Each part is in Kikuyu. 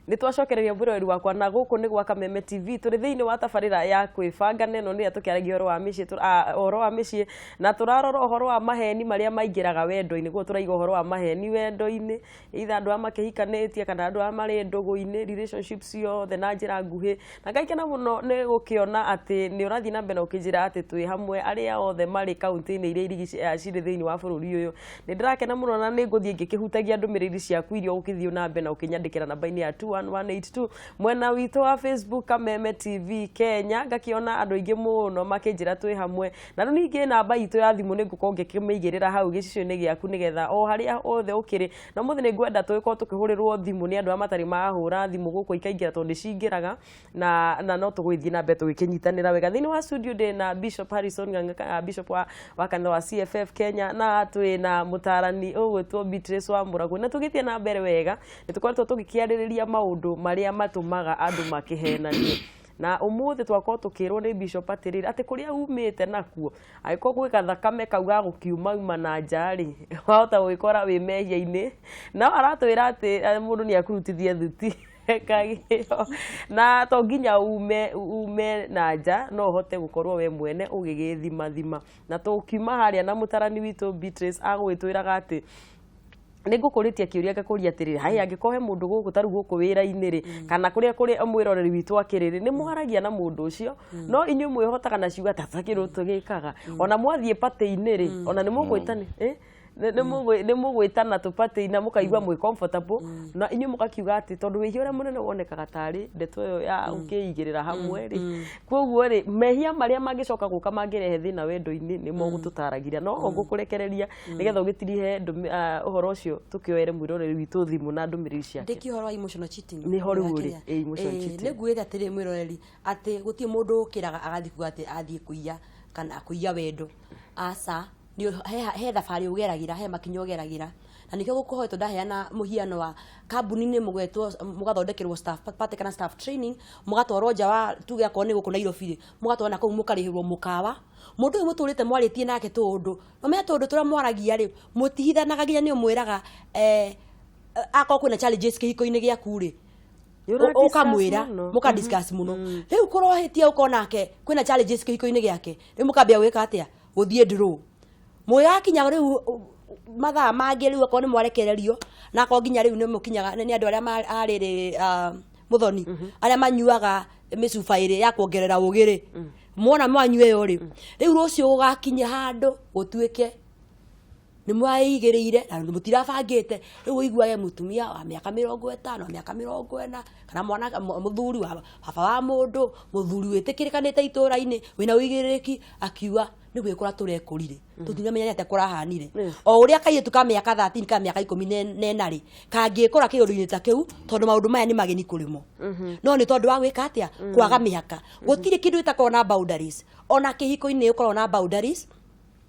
Nĩ twacokereria mwĩroreri wakwa, na gũkũ nĩ gwa Kameme TV. Tũrĩ thĩinĩ wa tabarĩra ya kwĩbanga, na ĩno nĩyo tũkĩaragia ũhoro wa mĩciĩ, ũhoro wa mĩciĩ, na tũrarora ũhoro wa maheni marĩa maingĩraga wendo-inĩ. Koguo tũraiga ũhoro wa maheni wendo-inĩ, either andũ aya makĩhikanĩtie kana andũ aya marĩ ndũgũ-inĩ, relationships ciothe na njĩra nguhĩ. Na ngaikena mũno nĩ gũkĩona atĩ nĩ ũrathiĩ na mbere na ũkĩnjĩra atĩ twĩ hamwe, arĩa othe marĩ kaunti-inĩ iria cirĩ thĩinĩ wa bũrũri ũyũ. Nĩ ndĩrakena mũno, na nĩ ngũthiĩ ngĩkĩhutagia ndũmĩrĩri ciaku iria ũgũkĩthiĩ na mbere na ũkĩnyandĩkĩra namba-inĩ ya 21182 mwena witũ wa Facebook, Kameme TV Kenya. Ngakĩona andũ aingĩ mũno makĩnjĩra twĩ hamwe. Na rĩu ningĩ namba itũ ya thimũ nĩ ngũkorwo ngĩkĩmĩigĩrĩra hau gĩcicio-inĩ gĩaku, nĩgetha o harĩa hothe ũkĩrĩ. Na ũmũthĩ nĩ ngwenda tũgĩkorwo tũkĩhũrĩrwo thimũ nĩ andũ arĩa matarĩ mahũra thimũ gũkũ, ikaingĩra tondũ nĩ cingĩraga, na no tũgũgĩthiĩ na mbere tũgĩkĩnyitanĩra wega. Thĩinĩ wa studio ndĩ na Bishop Harrison Ng'ang'a, Bishop wa kanitha wa CFF Kenya, na twĩ na mũtarani ũgwĩtwo Beatrice wa Mũragũ. Na tũgĩthiĩ na mbere wega, nĩ tũkoretwo tũgĩkĩarĩrĩria maũndũ marĩa matũmaga andũ makĩhenanie. Na ũmũthĩ twakorwo tũkĩrwo nĩ Bishop atĩrĩrĩ, atĩ kũrĩa umĩte nakuo, angĩkorwo gwĩ gathakame kau ga gũkiumauma na nja rĩ, wahota gũgĩkora wĩ mehia-inĩ. No aratwĩra atĩ mũndũ nĩ akurutithie thuti kagĩo, na to nginya ume na nja, no ũhote gũkorwo we mwene ũgĩgĩthimathima. Na tũkiuma harĩa na mũtarani witũ Beatrice agũgĩtwĩraga atĩ nĩ ngũkũrĩtie kĩũria, ngakũria atĩrĩrĩ, hai, angĩkorwo he mũndũ gũkũ, ta rĩu gũkũ wĩra-inĩ rĩ, kana kũrĩa kũrĩ mwĩroreri witũ akĩrĩ rĩ, nĩ mwaragia na mũndũ ũcio, no inyuĩ mwĩhotaga na ciugo ta takĩrũ tũgĩkaga, ona mwathiĩ patĩ-inĩ rĩ, ona nĩ mũgwĩtani nĩ mũgwĩtana tũpatĩ na mũkaigua mwĩ comfortable, na inyuĩ mũgakiuga atĩ tondũ wĩhia ũrĩa mũnene wonekaga tarĩ ndeto ĩyo ya ũkĩigĩrĩra hamwe rĩ. Koguo rĩ, mehia marĩa mangĩcoka gũka mangĩrehe thĩna wendo-inĩ nĩmo gũtũtaragiria. No ngũkũrekereria nĩgetha ũgĩtirihe ũhoro ũcio, tũkĩoere mwĩroreri witũ thimũ na ndũmĩrĩri ciake. Ndĩki ũhoro wa emotional cheating. Nĩho rĩu ũrĩ, ĩ, emotional cheating. Nĩ nguĩte atĩrĩ, mwĩroreri, atĩ gũtirĩ mũndũ ũkĩraga agathiĩ kuga atĩ athiĩ kũiya kana kũiya wendo. Aca, he thabarĩ ũgeragĩra, he makinya ũgeragĩra, na nĩkĩo gũkũhoetwo. Ndaheana mũhiano wa kambuni-inĩ, mũgetwo mũgathondekerwo staff party kana staff training, mũgatwarwo nja wa, tuge akorwo nĩ gũkũ Nairobi rĩ, mũgatwarwo na kũu, mũkarĩhĩrwo mũkawa. Mũndũ ũyũ mũtũrĩte mwarĩtie nake tũũndũ, nomenya tũũndũ tũrĩa mwaragia rĩ, mũtihithanaga, nginya nĩ ũmwĩraga akorwo kwĩna challenges kĩhiko-inĩ gĩaku rĩ, Nĩ ũra-discuss ũkamwĩra mũno. Mũka discuss mũno. Rĩu kũrohĩtia ũkona nake kwĩna challenges kĩhiko-inĩ gĩake, rĩu mũkambia gwĩka atĩa? Gũthiĩ draw. Mũgĩgakinya rĩu mathaa mangĩ, rĩu akorwo nĩ mwarekererio, na akorwo nginya rĩu nĩ mũkinyaga nĩ andũ arĩa arĩrĩ mũthoni arĩa manyuaga mĩcuba ĩrĩ ya kuongerera ũgĩ rĩ, mwona mwanyua ĩyo rĩ, rĩu rũciũ gũgakinya handũ gũtuĩke nĩ mwaigĩrĩire na mũtirabangĩte. Rĩu ũiguage mũtumia wa mĩaka 50, wa mĩaka 40, kana mwana mũthuri wa baba wa mũndũ, mũthuri wĩtĩkĩrĩkanĩte itũra-inĩ, wĩna ũigĩrĩrĩki, akiuga nĩ gwĩkũra tũrekũrire, tũtinamenya nĩ atĩa kũrahanire. O ũrĩa kairĩtu ka mĩaka 13, ka mĩaka 14 rĩ, kangĩkũra kĩũndũ-inĩ ta kĩu, tondũ maũndũ maya nĩ mageni kũrĩ mo, no nĩ tondũ wa gwĩka atĩa? Kwaga mĩhaka. Gũtirĩ kĩndũ gĩtakoragwo na boundaries. Ona kĩhiko-inĩ nĩ ũkoragwo na boundaries,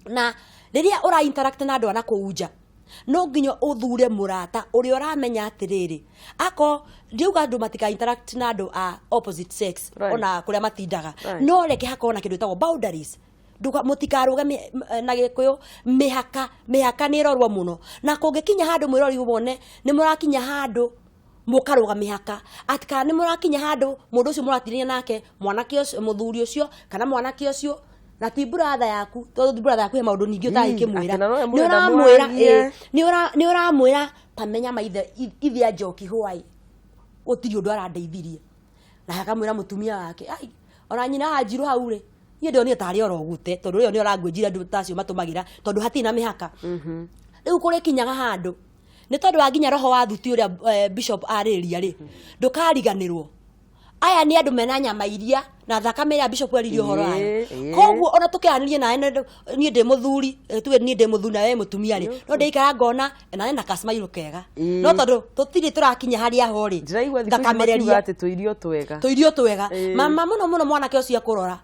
na rĩrĩa ũra interact na andũ a na kũu nja, no nginya ũthure mũrata ũrĩa ũramenya atĩrĩrĩ, ako ndiauga andũ matika interact na andũ a opposite sex, ona kũrĩa matindaga, no reke hakorwo na kĩndũ gĩtagwo boundaries. Mũtikarũge na Gĩkũyũ mĩhaka. Mĩhaka nĩ ĩrorwo mũno, na kũngĩkinya handũ mwĩrori wone nĩ mũrakinya handũ mũkarũga mĩhaka, atĩ kana nĩ mũrakinya handũ mũndũ ũcio mũratinania nake, mwanake ũcio, mũthuri ũcio kana mwanake ũcio, na ti brother yaku, tondũ ti brother yaku, he maũndũ ningĩ ũtangĩkĩmwĩra. Atĩ na nowe Nĩ mũrenda ũramwĩra mwarie. Nĩ ũramwĩra tamenya maithe ithe a Njoki hwaĩ gũtirĩ ũndũ arandeithirie, na akamwĩra mũtumia wake, ai, ona nyina wa Njirũ hau rĩ, niĩ ndonire tarĩ oro gũte, tondũ ĩyo nĩyo language iria andũ ta acio matũmagĩra, tondũ hatirĩ na mĩhaka. Rĩu kũrĩkinyaga handũ nĩ tondũ wa nginya roho wa thuti ũrĩa bishop arĩrĩria rĩ, ndũkariganĩrwo aya nĩ andũ mena nyama iria na thakame ĩrĩa bishop eririe ũhoro wayo. Koguo ona tũkĩaranĩria nawe, niĩ ndĩ mũthuri, tuge niĩ ndĩ mũthuri na we mũtumia rĩ, no ndĩikara ngona nawe na kasmairũ kega, no tondũ tũtirĩ tũrakinya harĩa ho rĩ, Ndĩraigua thikũ ici makiuga ngakamereria atĩ tũirio twega. Tũirio twega. Mama mũno mũno mwanake ũcio akũrora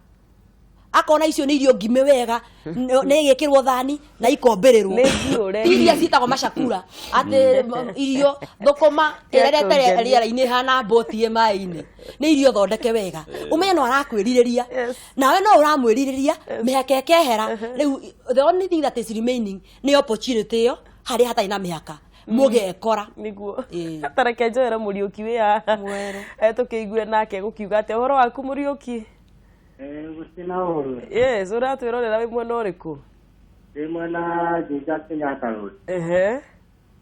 akona icio nĩ irio ngime wega, nĩ igĩkĩrwo thani na ikombĩrĩrwo. Nĩ ngiũre. Ti iria ciĩtagwo macakura, atĩ irio thũkũma ĩrerete Kũngenia. rĩera-inĩ hana mbũti ĩ maĩ-inĩ. Nĩ irio thondeke wega, ũmenye no arakwĩrirĩria, nawe no ũramwĩrirĩria. Mĩhaka ĩkehera. Rĩu the only thing that is remaining nĩ opportunity ĩyo harĩa hatarĩ na mĩhaka. Mũgekora. Niguo. Ĩĩ. Tareke njoere Mũriũki wĩ haha. Mwere. Tũkĩigue nake gũkiuga atĩa ũhoro waku, Mũriũki? Gũtirĩ na ũru. Yes, ũratwĩrorera wĩ mwena ũrĩkũ? Ndĩ mwena Juja, Kenyatta Road.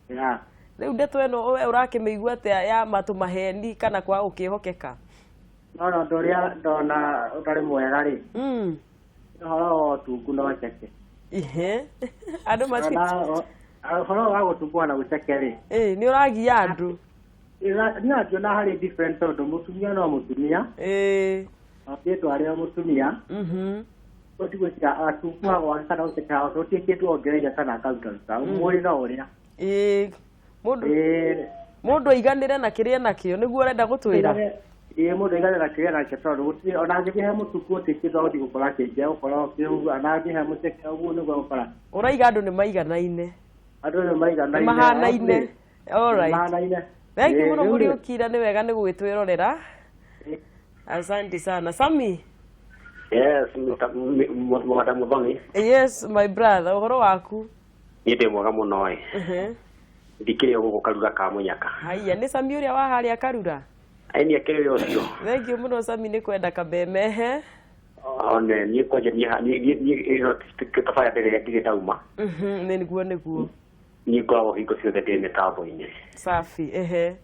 Ya. Rĩu ndeto ĩno we ũrakĩmĩigua atĩa ya matũ maheni kana kwaga gũkĩhokeka? No na ũndũ ũrĩa ndona ũtarĩ mwega rĩ, nĩ ũhoro wa ũtungu na ũceke. Ihe, andũ mati Ona ũhoro wa gũtungwo na gũceke rĩ, Ĩ, nĩ ũragia andũ. Niĩ angiona harĩ different tondũ mũtumia no mũtumia, angĩtwo arĩ o mũtumia, gũtigwĩciria atunguha gwake kana gũceka gũtirĩ kĩndũ ongereire kana akarutaruta. Mwĩrĩ no ũrĩa. Ĩ, mũndũ mũndũ aiganĩre na kĩrĩa nakĩo, nĩguo ũrenda gũtwĩra? Ĩĩ, mũndũ aiganĩre na kĩrĩa nakĩo tondũ gũtirĩ ona angĩthiĩ he mũtungu gũtirĩ kĩndũ agũthiĩ gũkora kĩngĩ, egũkora kĩu, ona angĩhe mũceke ũguo nĩguo egũkora. Ũraiga andũ nĩ maiganaine? Andũ nĩ maiganaine. Nĩ mahanaine. Alright. Mahanaine. Thank you mũno. Rĩu rĩ, Mũriũki, nĩ wega nĩ gũgĩtwĩrorera, asante sana. Sami. Yes, Mr. Madam Muthoni. Yes, my brother, ũhoro waku? Niĩ ndĩ mwega mũno ĩ. Ndikĩrĩ o gũkũ Karura ka Mũnyaka. Haiya, nĩ Sami ũrĩa wa harĩa Karura? Aini akĩrĩ ũcio. Thank you mũno, Sami, nĩ kwenda kameme he. One niĩ kwanja niĩ niĩ ĩno tabarĩra ndĩrĩ ndirĩ ndauma. Nĩguo. Niĩ ngoragwo hingo ciothe ndĩ mĩtambo-inĩ. Safi, ehe.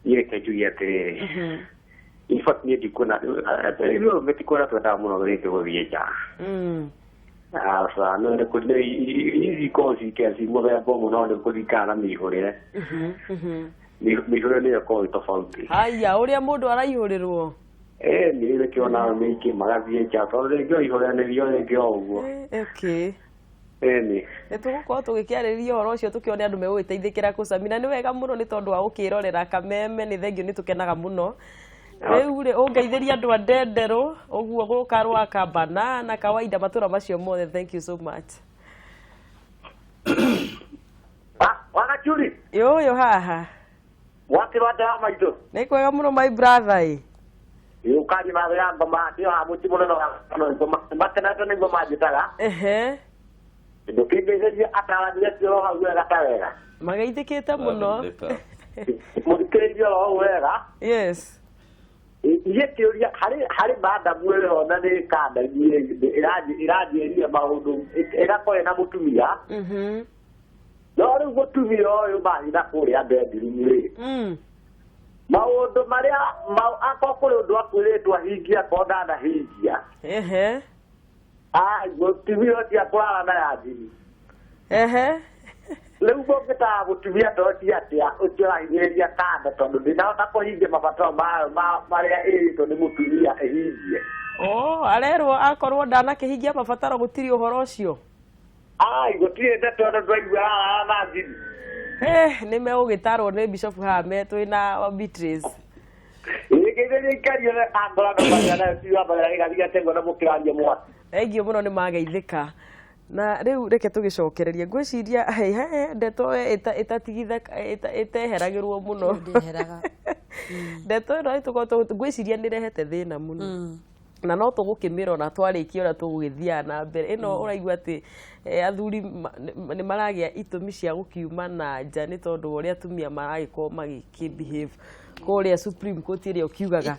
Niĩ reke njuge atĩrĩrĩ. In fact niĩ ndikuona ithuĩ arũme tikuona twendaga mũno rĩngĩ gũthiĩ nja. Aca, no nĩ kũ ici ikoragwo ci mũthemba ũmwe no nĩ kũringana na mĩihũrĩre. Mĩihũrĩre nĩyo ĩkoragwo ĩ tofauti. Haiya, ũrĩa mũndũ araihũrĩrwo. Ĩĩ, nĩ nĩkĩo arũme aingĩ magathiĩ nja tondũ rĩngĩ oihũranĩrio rĩngĩ o ũguo. Okay. Ĩni. Nĩ tũgũkorwo tũgĩkĩarĩrĩria ũhoro ũcio tũkĩone andũ megũgĩteithĩkĩra kũ, Sami, na nĩ wega mũno nĩ tondũ wa gũkĩrorera kameme. Nĩ thengio, nĩ tũkenaga mũno. Rĩu rĩ, ũngeithĩria andũ a Ndenderũ ũguo gũka rwa Kambana na kawaida matũra macio mothe. Thank you so much. Wagachuri. Yũyũ haha. Wakĩrwo atĩa wa maitũ? Nĩ kwega mũno, my brother ĩ. Ũkari matho ya ngoma ndio ha mũti mũnene wa ngoma makenete nĩguo manjĩtaga. Ndũkĩngeithĩrie atarania acio hau wega ta wega. Mageithĩkĩte mũno. Mũthikĩrĩrie oro hau wega. Yes. Niĩ kĩũria harĩ madamu ĩrĩ na nĩ kanda ĩranjĩrire maũndũ ĩgakorwo ĩna mũtumia, no rĩu mũtumia ũyũ mathiĩ na kũrĩa bedroom rĩ, maũndũ marĩa akorwo kũrĩ ũndũ akwĩrĩtwo ahingie, akorwo ndanahingia, ai, mũtumia ũcio akũrara na ya njini. Rĩu mũngĩtaga mũtumia ta ũcio atĩa, ũcio ũrahinyĩrĩria kanda tondũ ndĩnahota kũhingia mabataro mayo marĩa ĩrĩtwo nĩ mũtumia ĩhingie? Oh, arerwo akorwo ndanakĩhingia mabataro gũtirĩ ũhoro ũcio. Ai, gũtirĩ ndeto ĩno ndwaigua ararara na njini. Nĩ megũgĩtarwo nĩ bishop haha me twĩna Beatrice. Ĩgeithĩrie ikario angora no marĩa nayo tiwambarĩra gĩgathiĩ gategwo na mũkĩraria mwaki. Thengiũ mũno, nĩ mageithĩka. Na rĩu reke tũgĩcokererie, ngwĩciria he ndeto ĩteheragĩrwo mũno. Ndĩeheraga. Ndeto ĩno nĩtũkorwo ngwĩciria nĩ ĩrehete thĩna mũno na no tũgũkĩmĩrora twarĩkia ũrĩa tũgũgĩthiaga na mbere ĩno. Ũraigua atĩ athuri nĩ maragĩa itũmi cia gũkiuma na nja nĩ tondũ wa ũrĩa atumia maragĩkorwo magĩkĩ behave kũrĩa Supreme Court ĩrĩa ũkiugaga.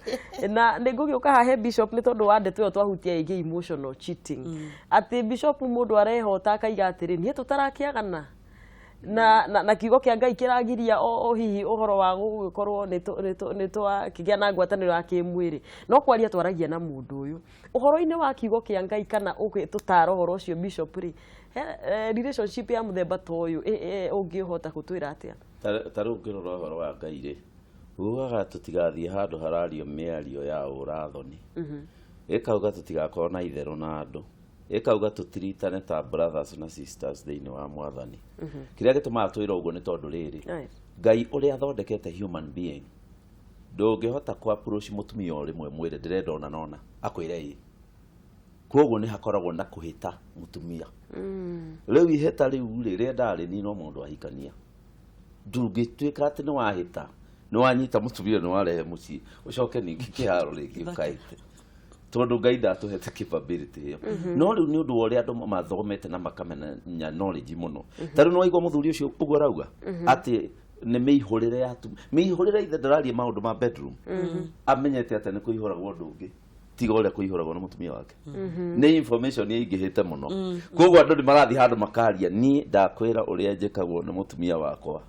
Na nĩ ngũgĩũka haha he bishop nĩ tondũ wa ndeto ĩyo twahutia ĩngĩ, emotional cheating, atĩ bishop, mũndũ arehota akaiga atĩrĩ, niĩ tũtarakĩagana na kiugo kĩa Ngai kĩragiria o hihi ũhoro wa gũgĩkorwo nĩ twakĩgĩa na ngwatanĩro ya kĩmwĩrĩ, no kwaria twaragia na mũndũ ũyũ ũhoro-inĩ wa kiugo kĩa Ngai kana ũgĩtũtara ũhoro ũcio. Bishop rĩ, relationship ya mũthemba ta ũyũ ũngĩhota gũtwĩra atĩa? Ta rĩu ũngĩrora ũhoro wa Ngai rĩ, ugaga tũtigathiĩ handũ harario mĩario ya ũrathoni, ĩkauga tũtigakorwo na itherũ na andũ, ĩkauga tũtiritane ta brothers na sisters thĩinĩ wa Mwathani. Kĩrĩa gĩtũmaga twĩre ũguo nĩ tondũ rĩrĩ, Ngai ũrĩa athondekete human being, ndũngĩhota kũ approach mũtumia o rĩmwe mwĩre ndĩrenda ona nona akwĩre ĩ. Koguo nĩ hakoragwo na kũhĩta mũtumia. Rĩu ihĩta rĩu rĩ rĩendaga rĩninwo mũndũ ahikania. Ndũngĩtuĩka atĩ nĩ wahĩta, nĩ wanyita mũtumia, nĩ warehe mũciĩ, ũcoke ningĩ kĩharo rĩngĩ ũkahĩte. Tondũ Ngai ndatũhete capability ĩyo. No rĩu nĩ ũndũ wa ũrĩa andũ mathomete na makamenya knowledge mũno. Ta rĩu nĩ waigua mũthuri ũcio ũguo arauga atĩ nĩ mĩihũrĩre ya mĩihũrĩre, ithe ndararia maũndũ ma bedroom, amenyete atĩ nĩ kũihũragwo ũndũ ũngĩ tiga ũrĩa kũihũragwo nĩ mũtumia wake. Nĩ information ĩingĩhĩte mũno, koguo andũ nĩ marathiĩ handũ makaria, niĩ ndakwĩra ũrĩa njĩkagwo nĩ mũtumia wakwa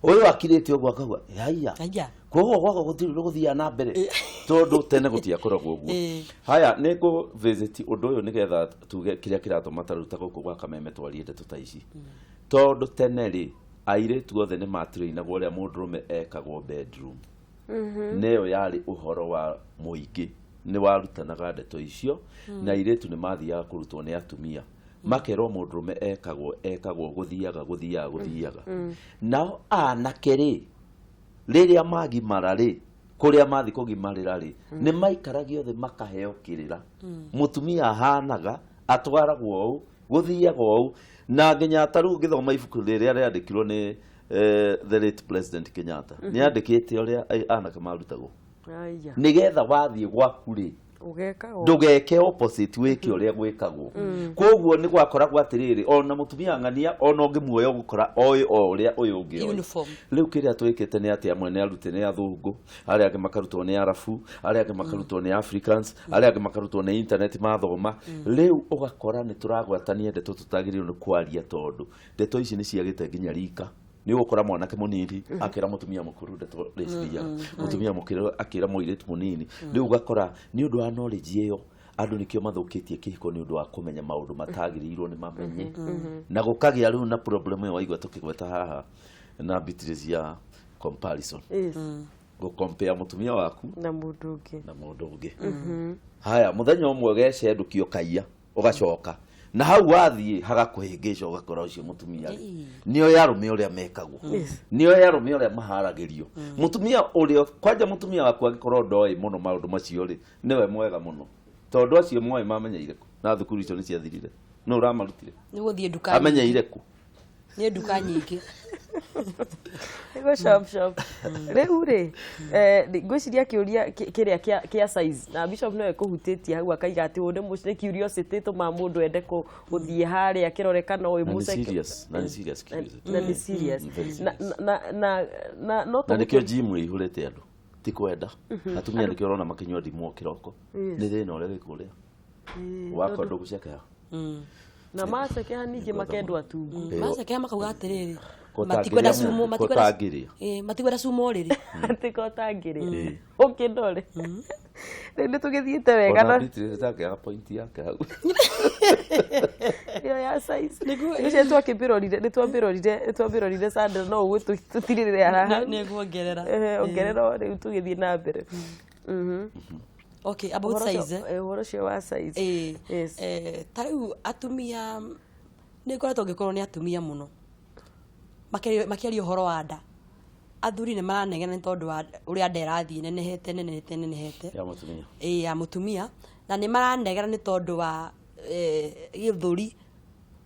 ũyũ akirĩte ũguo akauga haiya. Haiya. Koguo gwakwa gũtirĩ ũndũ gũthiaga na mbere, tondũ tene gũtiakoragwo ũguo. Haya, nĩ ngũ visit ũndũ ũyũ nĩgetha tuge kĩrĩa kĩratũma tarĩu ta gũkũ gwa Kameme twarie ndeto ta ici, tondũ tene rĩ, airĩtu othe nĩ matrainagwo ũrĩa mũndũrũme ekagwo bedroom. Nĩyo yarĩ ũhoro wa mũingĩ, nĩ warutanaga ndeto icio, na airĩtu nĩ mathiaga kũrutwo nĩ atumia, makerwo mũndũrũme ekagwo ekagwo gũthiaga gũthiaga gũthiaga. Nao anake rĩ, rĩrĩa magimara rĩ, kũrĩa mathi kũgimarĩra rĩ, nĩ maikaragio thĩ makaheo kĩrĩra, mũtumia ahanaga, atwaragwo ũũ, gũthiaga ũũ. Na nginya ta rĩu ngĩthoma ibuku rĩrĩa rĩandĩkirwo nĩ the late President Kenyatta, nĩ andĩkĩte ũrĩa anake marutagwo nĩgetha wathiĩ gwaku rĩ, ũgeka o ndũgeke opposite, wĩke ũrĩa gwĩkagwo. Koguo nĩ gwakoragwo atĩrĩrĩ, ona mũtumia ng'ania ona ũngĩmuoya ũgũkora oĩ o ũrĩa ũyũ ũngĩ oĩ. Uniform. Rĩu kĩrĩa twĩkĩte nĩ atĩ amwe nĩ arute nĩ athũngũ, arĩa angĩ makarutwo nĩ Arabu, arĩa angĩ makarutwo nĩ Africans, arĩa angĩ makarutwo nĩ internet mathoma. Rĩu ũgakora nĩ tũragwatania ndeto tũtagĩrĩirwo nĩ kwaria, tondũ ndeto ici nĩ ciagĩte nginya rika. Nĩ ũgũkora mwanake mũnini akĩra mũtumia mũkũrũ ndeto rĩcithiaga, mũtumia mũkũrũ akĩra mũirĩtu mũnini. Rĩu ũgakora nĩ ũndũ wa knowledge ĩyo, andũ nĩkĩo mathũkĩtie kĩhiko, nĩ ũndũ wa kũmenya maũndũ matagĩrĩirwo nĩ mamenye, na gũkagĩa rĩu na problem ĩyo waigua tũkĩgweta haha na Beatrice ya comparison, gũkompea mũtumia waku na mũndũ ũngĩ. Na mũndũ ũngĩ. Haya, mũthenya ũmwe ũgecendũkio kaiya, ũgacoka na hau wathiĩ hagakũhĩngĩca, ũgakora ũcio mũtumia rĩ, nĩoĩ arũme ũrĩa mekagwo, nĩoĩ arũme ũrĩa maharagĩrio. Mũtumia ũrĩa kwanja, mũtumia waku angĩkorwo ndoĩ mũno maũndũ macio rĩ, nĩwe mwega mũno, tondũ acio moĩ mamenyeire kũ? Na thukuru icio nĩ ciathirire, nũ ũramarutire? Nĩ gũthiĩ nduka. Amenyeire kũ? Nĩ nduka nyingĩ. Nĩguo shop shop. Rĩu rĩ, ngwĩciria kĩũria kĩrĩa kĩa size na Bishop no ekũhutĩtie hau, akaiga atĩ ũyũ nĩ curiosity ĩtũmaga mũndũ ende gũthiĩ harĩa kĩrore kana ũyũ Na nĩ mũceke. serious, na nĩ serious curiosity. Na nĩ serious. Very na serious. na no Na nĩkĩo gym ĩihũrĩte andũ, ti kwenda atumia, nĩkĩo ũrona makĩnyua ndimũ o kĩroko, nĩ thĩna ũrĩa wĩ kũrĩa wakwa ndũgũcekeha. Na macekeha ningĩ makendwo atungu. Macekeha makauga atĩrĩrĩ, Ko matikwenda tangĩrĩa cumo. ko tangĩrĩa. Matikwenda cumo rĩrĩ. Atĩ ko tangĩrĩa ũkĩndore. Rĩu nĩ tũgĩthiĩte wega. Ona na Beatrice ndangĩaga point yake hau. Ĩyo ya size nĩcio twakĩmbĩrorire, nĩ twambĩrorire Sandra, no ũguo tũtirĩrĩre haha. Nĩ nguongerera. Ongerera o rĩu tũgĩthiĩ na mbere. Okay, about Ũhoro ũcio- size, eh? Ũhoro ũcio wa size. Yes. Ta rĩu atumia nĩ ngoretwo ngĩkorwo nĩ atumia mũno makĩaria ũhoro wa nda, athuri nĩ maranegena nĩ tondũ wa ũrĩa nda ĩrathiĩ nenehete nenehete nenehete. Ya mũtumia. Ĩ, ya mũtumia, na nĩ maranegena nĩ tondũ wa gĩthũri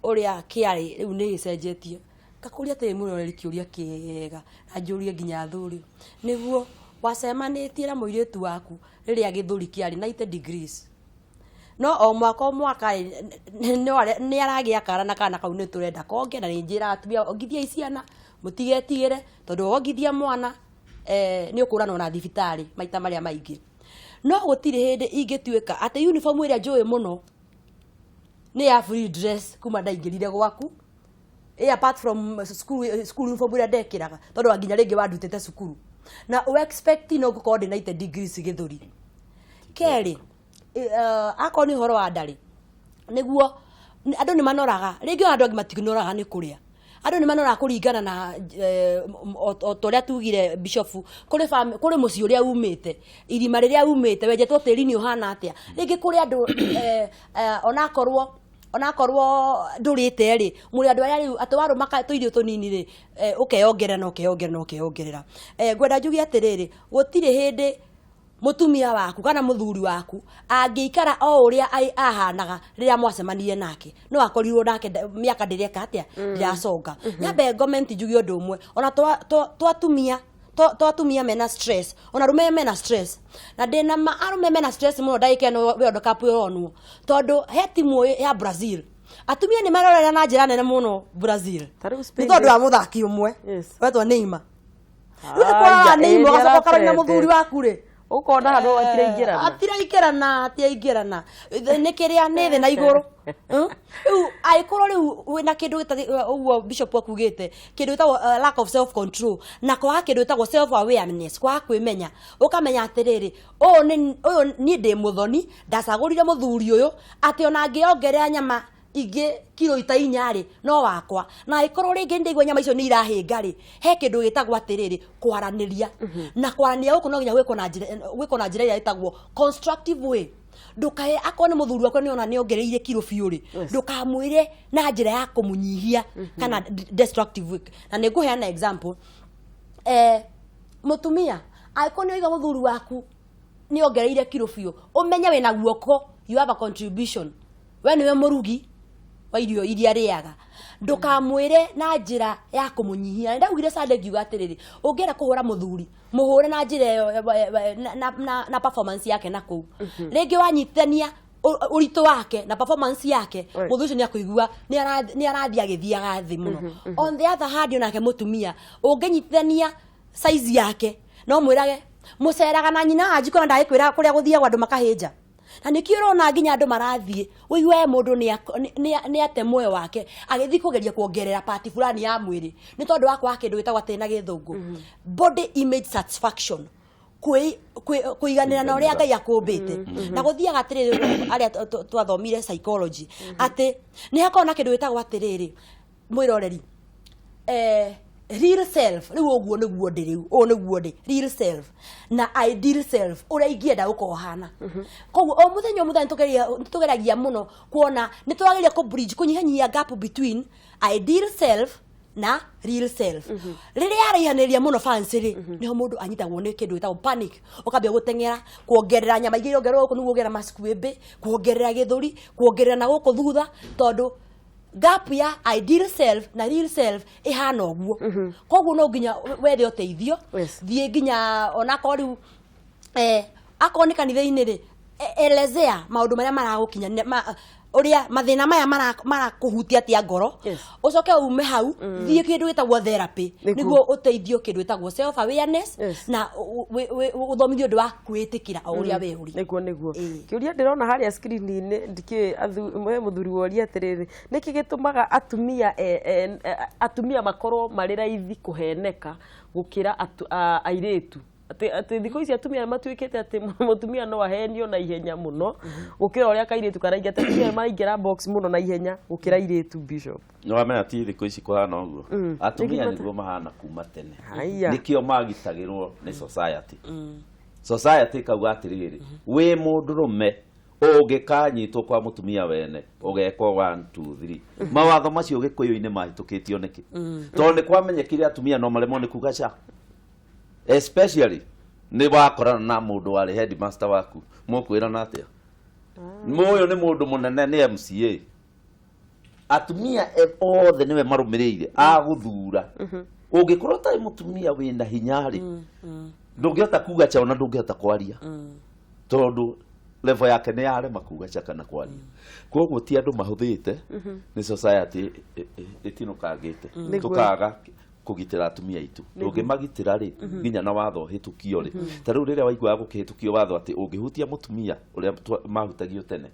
ũrĩa kĩarĩ rĩu nĩ gĩcenjetie. Ngakũria atĩrĩ, mwĩroreri, kĩũria kĩega na njũrie nginya athuri, nĩguo wacemanĩtie na mũirĩtu waku rĩrĩa gĩthũri kĩarĩ 90 degrees, no o mwaka o mwaka ĩ, nĩ aragĩa kana, na kana kau nĩ tũrenda konge. Na nĩ njĩraga atumia, ongithiai ciana, mũtigetigĩre, tondũ wongithia mwana nĩ ũkũranwo na thibitarĩ maita marĩa maingĩ. No gũtirĩ hĩndĩ ingĩtuĩka atĩ uniform ĩrĩa njũĩ mũno nĩ ya free dress kuma ndaingĩrire gwaku, apart from school uniform ĩrĩa ndekĩraga, tondũ nginya rĩngĩ wandutĩte cukuru na ũ expect no ngũkorwo ndĩ 90 degrees gĩthũri. Kerĩ, akorwo nĩ ũhoro wa ndarĩ, nĩguo andũ nĩ manoraga, rĩngĩ ona andũ angĩ matinoraga nĩ kũrĩa, andũ nĩ manoraga kũringana na o ta ũrĩa tugire Bishop, kũrĩ mũciĩ ũrĩa umĩte, irima rĩrĩa umĩte, wenjetwo tĩri-inĩ ũhana atĩa. Rĩngĩ kũrĩ andũ onakorwo ndũrĩte rĩ, mũrĩ andũ arĩa rĩu atĩ warũma tũirio tũnini rĩ, ũkeyongerera na ũkeyongerera na ũkeyongerera. Ngwenda njuge atĩrĩrĩ, gũtirĩ hĩndĩ mũtumia waku kana mũthuri waku angĩikara o ũrĩa ahanaga rĩrĩa mwacemanirie nake, no akorirwo nake mĩaka ndĩreka atĩa, ndĩraconga. Nyambe comment njuge ũndũ ũmwe, ona twatumia to atumia mena stress, ona arume mena stress, na ndina ma arume mena stress muno ndagika ĩno World Cup ĩronwo, tondu he timu ya Brazil atumia nĩ marorera na njĩra nene mũno Brazil Ta rĩu nĩ Spain tondũ wa mũthaki ũmwe Yes. wetwo Neymar. Rĩu nĩ Aya, kwarora Neymar ĩĩ, ũgacoka ũkarora na nĩaratrend. mũthuri waku rĩ, Ũkona handũ atiraingĩrana. Atiraingĩrana, nĩ kĩrĩa nĩ thĩ na igũrũ. Rĩu angĩkorwo rĩu wĩna kĩndũ gĩtarĩ ũguo bishop akugĩte, kĩndũ gĩtagwo lack of self control na kwaga kĩndũ gĩtagwo self awareness, kwaga kwĩmenya, ũkamenya atĩrĩrĩ, ũyũ nĩ ũyũ, niĩ ndĩ mũthoni, ndacagũrire mũthuri ũyũ atĩ ona angĩongerera nyama ingĩ kiro ita inya rĩ, no wakwa, na angĩkorwo rĩngĩ ndaigua nyama icio nĩ irahĩnga rĩ, he kĩndũ gĩtagwo atĩrĩrĩ kwaranĩria, na kwaranĩria gũkũ no nginya gwĩkwo na njĩra ĩrĩa ĩtagwo constructive way. Ndũkae akorwo nĩ mũthuri wakwa nĩ ona nĩ ongereire kiro biũ rĩ, ndũkamwĩre na njĩra ya kũmũnyihia kana destructive way. Na nĩ ngũheana example, mũtumia, angĩkorwo nĩ waiga mũthuri waku nĩ ongereire kiro biũ, ũmenye wĩna guoko, you have a contribution, we nĩwe mũrugi wa irio iria arĩaga. Ndũkamwĩre na njĩra ya kũmũnyihia. Na ndaugire Sunday ngiuga atĩrĩrĩ, ũngĩenda kũhũra mũthuri, mũhũre na njĩra ĩyo na performance yake, na kũu rĩngĩ wanyitithania ũritũ wake na performance yake, mũthuri ũcio nĩ akũigua nĩ arathiĩ agĩthiaga thĩ mũno. On the other hand, onake mũtumia, ũngĩnyitithania size yake, no mwĩrage mũceraga na nyina wanjikũ na ndagĩkwĩra kũrĩa gũthiagwo andũ makahĩnja, na nĩkĩo ũrona nginya andũ marathiĩ ũigue mũndũ nĩ ate muoyo wake agĩthiĩ kũgeria kuongerera part fulani ya mwĩrĩ, nĩ tondũ wa kwaga kĩndũ gĩtagwo atĩ na Gĩthũngũ body image satisfaction, kũiganĩra na ũrĩa Ngai akũmbĩte. Na gũthiaga atĩrĩrĩ, arĩa twathomire psychology, atĩ nĩ hakoragwo na kĩndũ gĩtagwo atĩrĩrĩ, mwĩroreri, real self, rĩu ũguo nĩguo ndĩ, rĩu ũũ nĩguo ndĩ, real self na ideal self, ũrĩa ingĩenda gũkorwo hana. Koguo o mũthenya nĩtũgeragia mũno kuona nĩ tũrageria kũ bridge, kũnyihanyihia gap between ideal self na real self. Rĩrĩa yaraihanĩrĩria mũno fancy rĩ, nĩho mũndũ anyitagwo nĩ kĩndũ gĩtagwo panic, ũkambia gũteng'era kuongerera nyama ingĩ irongererwo gũkũ nĩguo ũgĩe na masquimbi, kuongerera gĩthũri, kuongerera na gũkũ thutha, tondũ gap ya ideal self na real self ĩhana ũguo. Koguo no nginya wethe ũteithio. Thiĩ nginya onakorwo rĩu akorwo nĩ kanitha-inĩ rĩ, elezea maũndũ marĩa maragũkinya, ũrĩa mathĩna maya marakũhutia atĩa ngoro. Ũcoke ume hau, thiĩ kĩndũ gĩtagwo therapy, nĩguo ũteithio kĩndũ gĩtagwo self awareness, na ũthomithio ũndũ wa kwĩĩtĩkĩra o ũrĩa we ũrĩ. Nĩguo. Ĩĩ. Kĩũria ndĩrona harĩa screen-inĩ, ndikĩũĩ he mũthuri woria atĩrĩrĩ, nĩkĩ gĩtũmaga atumia makorwo marĩ raithi kũheneka gũkĩra airĩtu, atĩ thikũ ici atumia matuĩkĩte atĩ mũtumia no ahenio na ihenya mũno gũkĩra ũrĩa kairĩtu karaingĩ, atĩ atumia maraingĩra box mũno na ihenya gũkĩra airĩtu, Bishop? Nĩ wamenya ti thikũ ici kũhana ũguo, atumia Nĩkĩ? Nĩguo mahana kuma tene. Haiya. Nĩkĩo magitagĩrwo nĩ society. Society ĩkauga atĩrĩrĩ, wĩ mũndũrũme ũngĩkanyitwo kwa mũtumia wene ũgekwo 1 2 3. Mawatho macio Gĩkũyũ-inĩ mahĩtũkĩtio nĩkĩ? Tondũ nĩ kwamenyekire atumia no maremwo nĩ kuga ca, especially nĩ wakorana na mũndũ warĩ headmaster waku, mũkwĩrana atĩa? Ũyũ nĩ mũndũ mũnene, nĩ MCA. Atumia othe nĩwe marũmĩrĩire agũthura. Ũngĩkorwo ũtarĩ mũtumia wĩna hinya rĩ, ndũngĩhota kuga cha, ona ndũngĩhota kwaria, tondũ level yake nĩ yarema kuga cha kana kwaria. Koguo ti andũ mahũthĩte, nĩ society ĩtinũkangĩte, tũkaga kũgitĩra atumia aitũ. Tũngĩmagitĩra rĩ, nginya na watho ũhĩtũkio rĩ, ta rĩu rĩrĩa waiguaga gũkĩhĩtũkio watho atĩ ũngĩhutia mũtumia, ũrĩa mahutagio tene,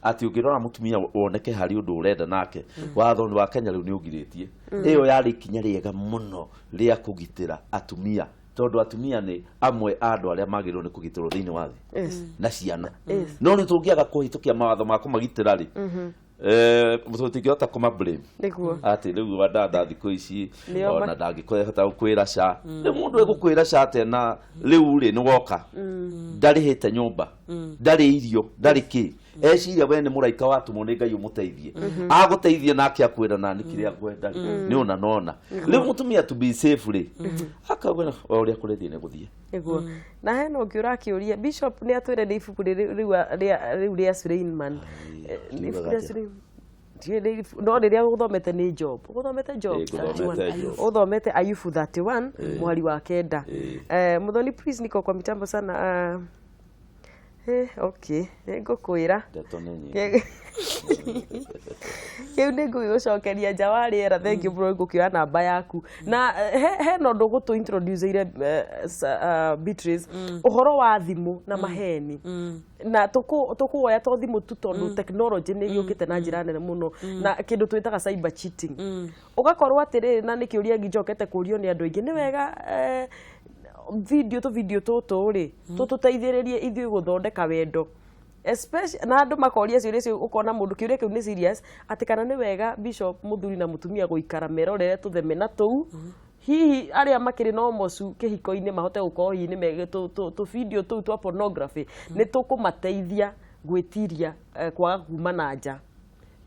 atĩ ũngĩrora mũtumia woneke harĩ ũndũ ũrenda nake, watho wa Kenya rĩu nĩ ũgirĩtie. Ĩyo yarĩ ikinya rĩega mũno rĩa kũgitĩra atumia, tondũ atumia nĩ amwe a andũ arĩa magĩrĩirwo nĩ kũgitĩrwo thĩinĩ wa thĩ, na ciana. No nĩ tũngĩaga kũhĩtũkia mawatho ma kũmagitĩra rĩ, tũtingĩhota kũma blame atĩ rĩu wadada thikũ ici Nĩo ona ndangĩhota gũkwĩra ca. Rĩu mũndũ egũkwĩra ca atĩa? Na rĩu rĩ, nĩ woka, ndarĩhĩte nyũmba, ndarĩ irio, ndarĩ kĩ, eciria we nĩ mũraika watũmwo nĩ Ngai ũmũteithie, agũteithie nake akwĩra nani kĩrĩa ngwenda rĩ, nĩ ũna nona. Rĩu mũtumia to be safe rĩ, akauga o ũrĩa kũrĩthiĩ nĩ gũthiĩ. Nĩguo. Na hena ũngĩ ũrakĩũria, Bishop nĩ atwĩre nĩ ibuku rĩrĩ rĩu rĩa Suleiman. Nĩ ibuku rĩa Riugaga atĩa? Suleiman. No rĩrĩa ũthomete nĩ Job, ũthomete Job. Ĩ, ngũthomete Job. Ũthomete Ayubu 31 mweri wa 9. Ĩ. Muthoni, please, niko kwa mitambo sana. Okay, nĩngũkwĩra. Ndeto nĩ nyingĩ. Kĩu nĩ ngũgĩgũcokeria nja wa rĩera. Thank you bro, ngũkĩoya namba yaku na hena ũndũ gũtũ introduce-ire Beatrice, ũhoro wa thimũ na maheni, na tũkũwoya to thimũ tu tondũ technology nĩ yũkĩte na njĩra nene mũno na kĩndũ twĩtaga cyber cheating. Ũgakorwo atĩrĩrĩ, na nĩ kĩũria njokete kũrio nĩ andũ aingĩ, nĩ wega video tũ video tũtũ rĩ tũtũteithĩrĩrie ithuĩ gũthondeka wendo, especially na andũ makoria ciũria icio, ũkona mũndũ kĩũria kĩu nĩ serious, atĩ kana nĩ wega, bishop, mũthuri na mũtumia gũikara merorere tũthemena tũu, hihi arĩa makĩrĩ na ũmocu kĩhiko-inĩ mahote gũkorwo hihi nĩ tũ video tũu twa pornography nĩ tũkũmateithia gwĩtiria kwaga kuma na nja,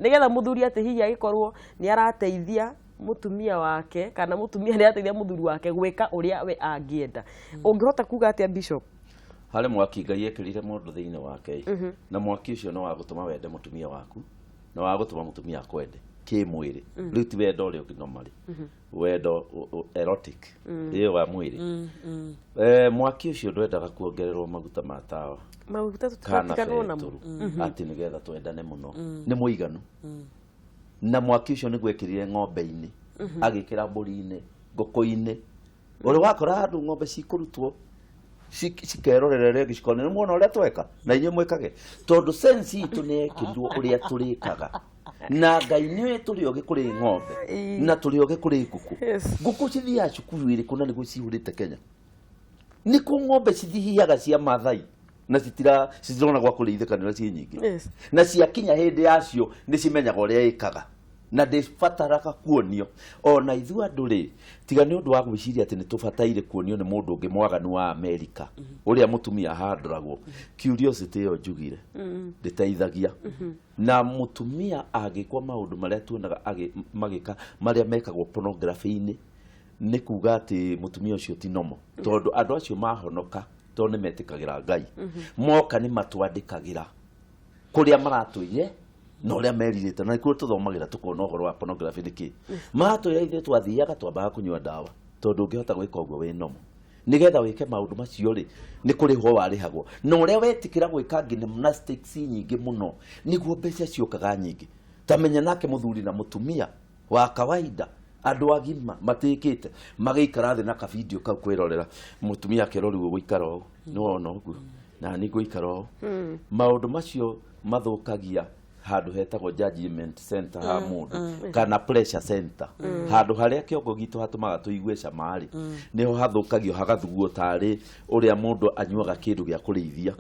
nĩgetha mũthuri atĩ hihi agĩkorwo nĩ arateithia mũtumia wake kana mũtumia nĩ arateithia mũthuri wake gwĩka ũrĩa we angĩenda. Ũngĩhota kuga atĩa, bishop? Harĩ mwaki Ngai ekĩrire mũndũ thĩinĩ wake, na mwaki ũcio nĩ wa gũtũma wende mũtumia waku na wa gũtũma mũtumia akwende kĩmwĩrĩ. Rĩu ti wendo ũrĩa ũngĩ normally, wendo erotic ĩyo wa mwĩrĩ. Mwaki ũcio ndwendaga kuongererwo maguta ma tawa maguta kana tũtiganwo namo. Betũrũ atĩ nĩgetha twendane mũno nĩ mũiganu, na mwaki ũcio nĩguo ekĩrire ng'ombe-inĩ, agĩkĩra mbũri-inĩ, ngũkũ-inĩ. Ũrĩ wakora handũ ng'ombe cikũrutwo cikerorera rĩngĩ cikone nĩ muona ũrĩa tweka na inyuĩ mwĩkage, tondũ sense itũ nĩ yekĩrirwo ũrĩa tũrĩkaga na Ngai nĩwe tũrĩ ogĩ kũrĩ ng'ombe na tũrĩ ogĩ kũrĩ ngũkũ. Ngũkũ cithiaga cukuru ĩrĩkũ na nĩguo cihũrĩte Kenya? Nĩ kũ ng'ombe cithihiaga cia Mathai na citirona gwa kũrĩithĩka nĩ ũrĩa ciĩ nyingĩ? Na ciakinya hĩndĩ yacio nĩ cimenyaga ũrĩa ĩkaga na ndĩbataraga kuonio. Ona ithuĩ andũ rĩ, tiga nĩ ũndũ wa gwĩciria atĩ nĩ tũbataire kuonio nĩ mũndũ ũngĩ mwaganu wa Amerika ũrĩa mũtumia ahandũragwo, curiosity ĩyo njugire ndĩteithagia. Na mũtumia angĩkwo maũndũ marĩa tuonaga magĩka marĩa mekagwo pornography-inĩ, nĩ kuga atĩ mũtumia ũcio ti nomo, tondũ andũ acio mahonoka, tondũ nĩ metĩkagĩra Ngai, moka nĩ matwandĩkagĩra kũrĩa maratũire na ũrĩa merirĩte, na nĩkuo tũthomagĩra tũkona ũhoro wa pornography nĩ kĩ. Maratwĩra ithuĩ twathiaga twambaga kũnyua ndawa, tondũ ũngĩhota gwĩka ũguo wĩ nomo, nĩgetha wĩke maũndũ macio rĩ, nĩ kũrĩhwo warĩhagwo, na ũrĩa wetĩkĩra gwĩka gymnastics nyingĩ mũno nĩguo mbeca ciũkaga nyingĩ. Ta menya nake mũthuri na mũtumia wa kawaida, andũ agima matĩkĩte, magĩikara thĩ na kabidio kau kwĩrorera, mũtumia akerwo rĩu ũgũikara ũũ, nĩwona ũguo na niĩ ngũikara ũũ. Maũndũ macio mathũkagia handũ hetagwo judgment center ha mũndũ kana pressure center, handũ harĩa kĩongo gitũ hatũmaga tũigue cama rĩ, nĩho hathũkagio, hagathuguo tarĩ ũrĩa mũndũ anyuaga kĩndũ gĩa kũrĩithia.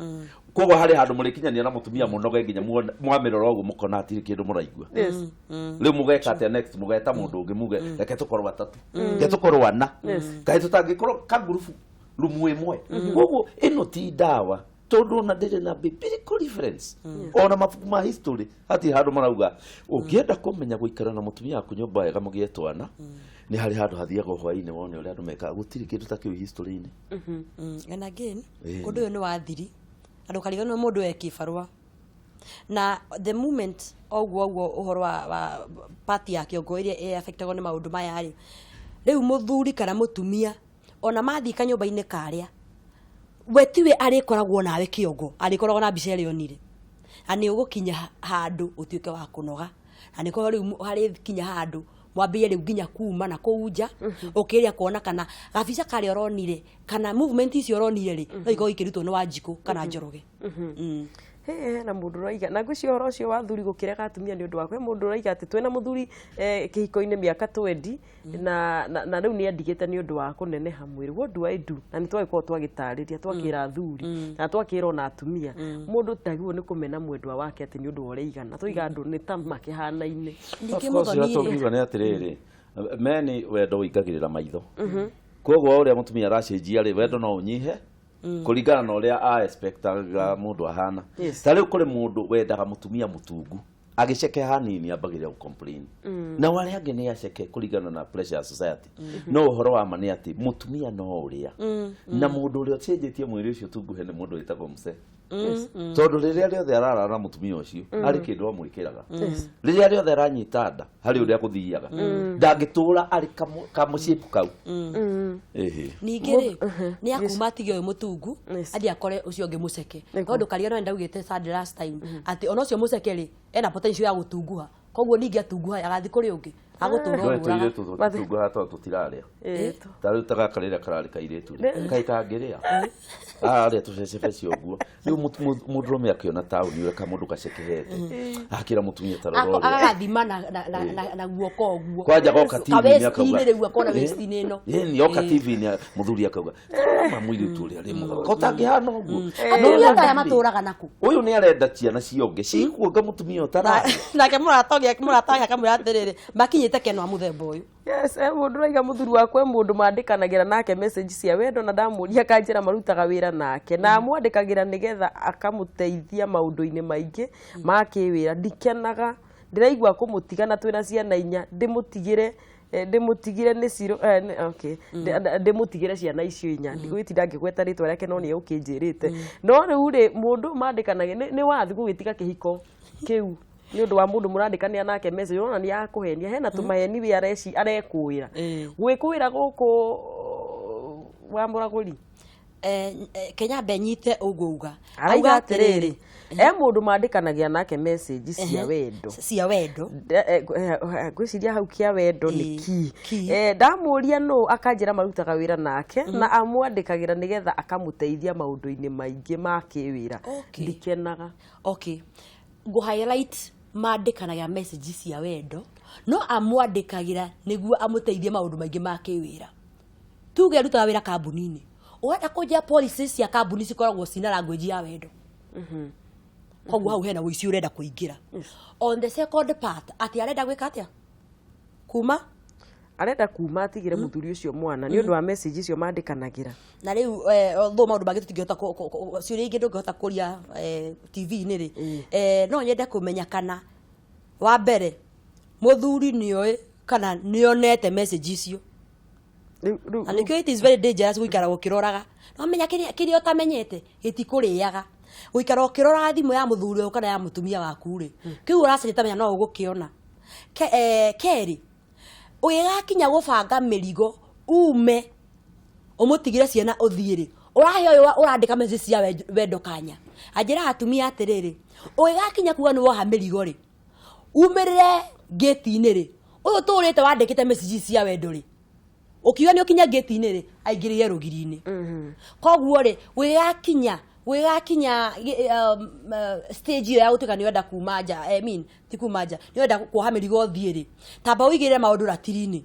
Koguo harĩ handũ mũrĩkinyania na mũtumia mũnoge nginya mwamĩrora ũguo mũkona hatirĩ kĩndũ mũraigua. Rĩu mũgeka atĩa next? Mũgeta mũndũ ũngĩ, muge reke tũkorwo atatũ, reke tũkorwo ana, kaĩ tũtangĩkorwo kangurubu rumu ĩmwe. Koguo ĩno ti ndawa, tondũ ona ndĩrĩ na biblical reference, ona mabuku ma history hatirĩ handũ marauga ũngĩenda kũmenya gũikara na mũtumia waku nyũmba wega mũgĩe twana nĩ harĩ handũ hathiagwo hwaĩ-inĩ wone ũrĩa andũ mekaga. Gũtirĩ kĩndũ ta kĩu history-inĩ. And again, ũndũ ũyũ nĩ wa thiri na ndũkariganĩrwo mũndũ e kĩbarũa na the moment oguo ũguo ũhoro wa part ya kĩongo ĩrĩa ĩ affectagwo nĩ maũndũ maya rĩ, rĩu mũthuri kana mũtumia ona mathiĩ kanyũmba-inĩ karĩa, we tiwe arĩkoragwo nawe kĩongo, arĩkoragwo na mbica ĩrĩa onire, na nĩ ũgũkinya handũ ũtuĩke wa kũnoga, na nĩkorwo rĩu harĩ kinya handũ mwambĩrĩrie rĩu nginya kuma na kũu nja ũkĩrĩa kuona kana gabica karĩa ũronire kana movement icio ũronire rĩ, no ikorwo ikĩrutwo nĩ Wanjikũ kana Njoroge. He na mũndũ ũraiga na ngwĩciria ũhoro ũcio wa thuri gũkĩrega atumia nĩ ũndũ wa kwĩ mũndũ ũraiga atĩ twĩna mũthuri kĩhiko-inĩ mĩaka 20 na rĩu nĩ andigĩte nĩ ũndũ wa kũneneha mwĩrĩ. What do I do? Na nĩ twagĩkorwo twagĩtarĩria, twakĩra athuri na twakĩra ona atumia, mũndũ ndagĩrĩirwo nĩ kũmena mwendwa wake atĩ nĩ ũndũ wa ũrĩa igana. Tũiga andũ nĩ ta makĩhanaine. Ningĩ Of course, ũrĩa mũthoni rĩ tũngiuga nĩ atĩrĩrĩ, meni wendo ũingagĩrĩra maitho, koguo ũrĩa mũtumia aracenjia rĩ, wendo no ũnyihe kũringana na ũrĩa a expectaga mũndũ ahana. Ta rĩu kũrĩ mũndũ wendaga mũtumia mũtungu, agĩceke hanini ambagĩrĩra gũ-complain, nao arĩa angĩ nĩ aceke kũringana na pressure ya society. No ũhoro wa ma nĩ atĩ mũtumia no ũrĩa na mũndũ ũrĩa ũcenjetie mwĩrĩ ũcio tunguhe nĩ mũndũ wĩtagwo mse. Tondũ rĩrĩa rĩothe ararara na mũtumia ũcio harĩ kĩndũ amwĩkĩraga, rĩrĩa rĩothe aranyita nda harĩ ũrĩa gũthiaga, ndangĩtũra arĩ kamũcipu kau. Ĩhĩ. Ningĩ rĩ, nĩ akuma atige ũyũ mũtungu, athiĩ akore ũcio ũngĩ mũceke, tondũ karia no ndaugĩte Sunday last time atĩ ona ũcio mũceke rĩ, ena potential ya gũtunguha, koguo ningĩ atunguha agathiĩ kũrĩ ũngĩ agũtũra Ndũĩ ũrũraga. tũirĩtu tũtunguhaga tondũ tũtirarĩa. Ta rĩu ta gaka rĩrĩa kararĩ kairĩtu rĩ, kaĩ kangĩrĩa arĩa tũcecebeci ũguo. Rĩu mũndũrũme akĩona taũni ũrĩa kamũndũ gacekehete, akĩra mũtumia ta rora ũrĩa Agagathima na guoko ũguo. Kwanja goka TV-inĩ Ka-waist-inĩ akauga rĩu akona waist-inĩ ĩno. Ĩni oka TV-inĩ mũthuri akauga, "Ma mũirĩtu ũrĩa rĩ mũthaka ũtangĩhana ũguo." Atumia ta aya matũraga naku? Ũyũ nĩ arenda ciana cionge cikuonga mũtumia ũtararĩa. Nake mũrata ũngĩ, mũrata wake akamwĩra atĩrĩrĩ, makinyĩte kenwa mũthemba ũyũ. Yes, mũndũ ũraiga mũthuri wakwa, mũndũ mandĩkanagĩra nake message cia wendo, na ndamũria akanjĩra marutaga wĩra nake na amwandĩkagĩra nĩgetha akamũteithia maũndũ-inĩ maingĩ ma kĩwĩra. Ndikenaga, ndĩraigua kũmũtiga na twĩna ciana inya, ndĩmũtigĩre ndĩmũtigire nĩ ciro okay, ndĩmũtigĩre ciana icio inya. Ndigũgĩtinda ngĩgweta rĩtwa rĩake, no nĩ egũkĩnjĩrĩte. No rĩu rĩ, mũndũ mandĩkanagĩra nĩ wathi gũgĩtiga kĩhiko kĩu nĩ ũndũ wa mũndũ mũrandĩkanĩra nake message ũrona nĩ yakũhenia, hena tũmaheni we areci arekũĩra gwĩkũĩra gũkũ wa mũragũri. Kenya mbe nyite ũguo uga. Arauga atĩrĩrĩ, e mũndũ mandĩkanagia nake message cia wendo. Cia wendo. Ngwĩciria hau kĩa wendo nĩ ki. Ki. Ndamũria nũ, akanjĩra marutaga wĩra nake na amwandĩkagĩra nĩgetha akamũteithia maũndũ-inĩ maingĩ ma kĩwĩra. Ndikenaga. Okay, ngũ highlight mandĩkanagia message cia wendo, no amwandĩkagĩra nĩguo amũteithie maũndũ maingĩ ma kĩwĩra. Tuge arutaga wĩra kambuni-inĩ, ũrenda kũnjia policies cia kambuni cikoragwo cina language ya wendo, koguo hau hena ũici ũrenda kũingĩra. On the second part, atĩ arenda gwĩka atĩa? Kuma. Arenda kuma atigĩre mũthuri ũcio mwana nĩ ũndũ wa message icio mandĩkanagĩra. Na rĩu although maũndũ mangĩ tũtingĩhota ciũria ingĩ ndũngĩhota kũria TV-inĩ rĩ, no nyende kũmenya kana wa mbere mũthuri nĩoĩ kana nĩonete message icio. Na nĩkĩo it is very dangerous gũikara ũkĩroraga. No menya kĩrĩa ũtamenyete gĩtikũrĩaga. Gũikara ũkĩroraga thimũ ya mũthuri waku kana ya mũtumia waku rĩ, kĩu ũracaria tamenya no ũgũkĩona. Kerĩ, ũgĩgakinya gũbanga mĩrigo ume ũmũtigĩre ciana ũthiĩ rĩ, ũrahe ũyũ ũrandĩka message cia wendo kanya. Anjĩraga atumia atĩrĩrĩ, ũgĩgakinya kuga nĩ woha mĩrigo rĩ, umĩrĩre ngĩti-inĩ rĩ, ũyũ tũrĩte wandĩkĩte message cia wendo rĩ, ũkiuga nĩ ũkinya ngĩti-inĩ rĩ, aingĩrĩire rũgiri-inĩ. Koguo rĩ, gwĩgakinya stage ĩyo ya gũtuĩka nĩ ũrenda kuma nja, I mean, ti kuma nja, nĩ ũrenda kuoha mĩrigo ũthiĩ rĩ, tamba ũigĩrĩre maũndũ ratiri-inĩ.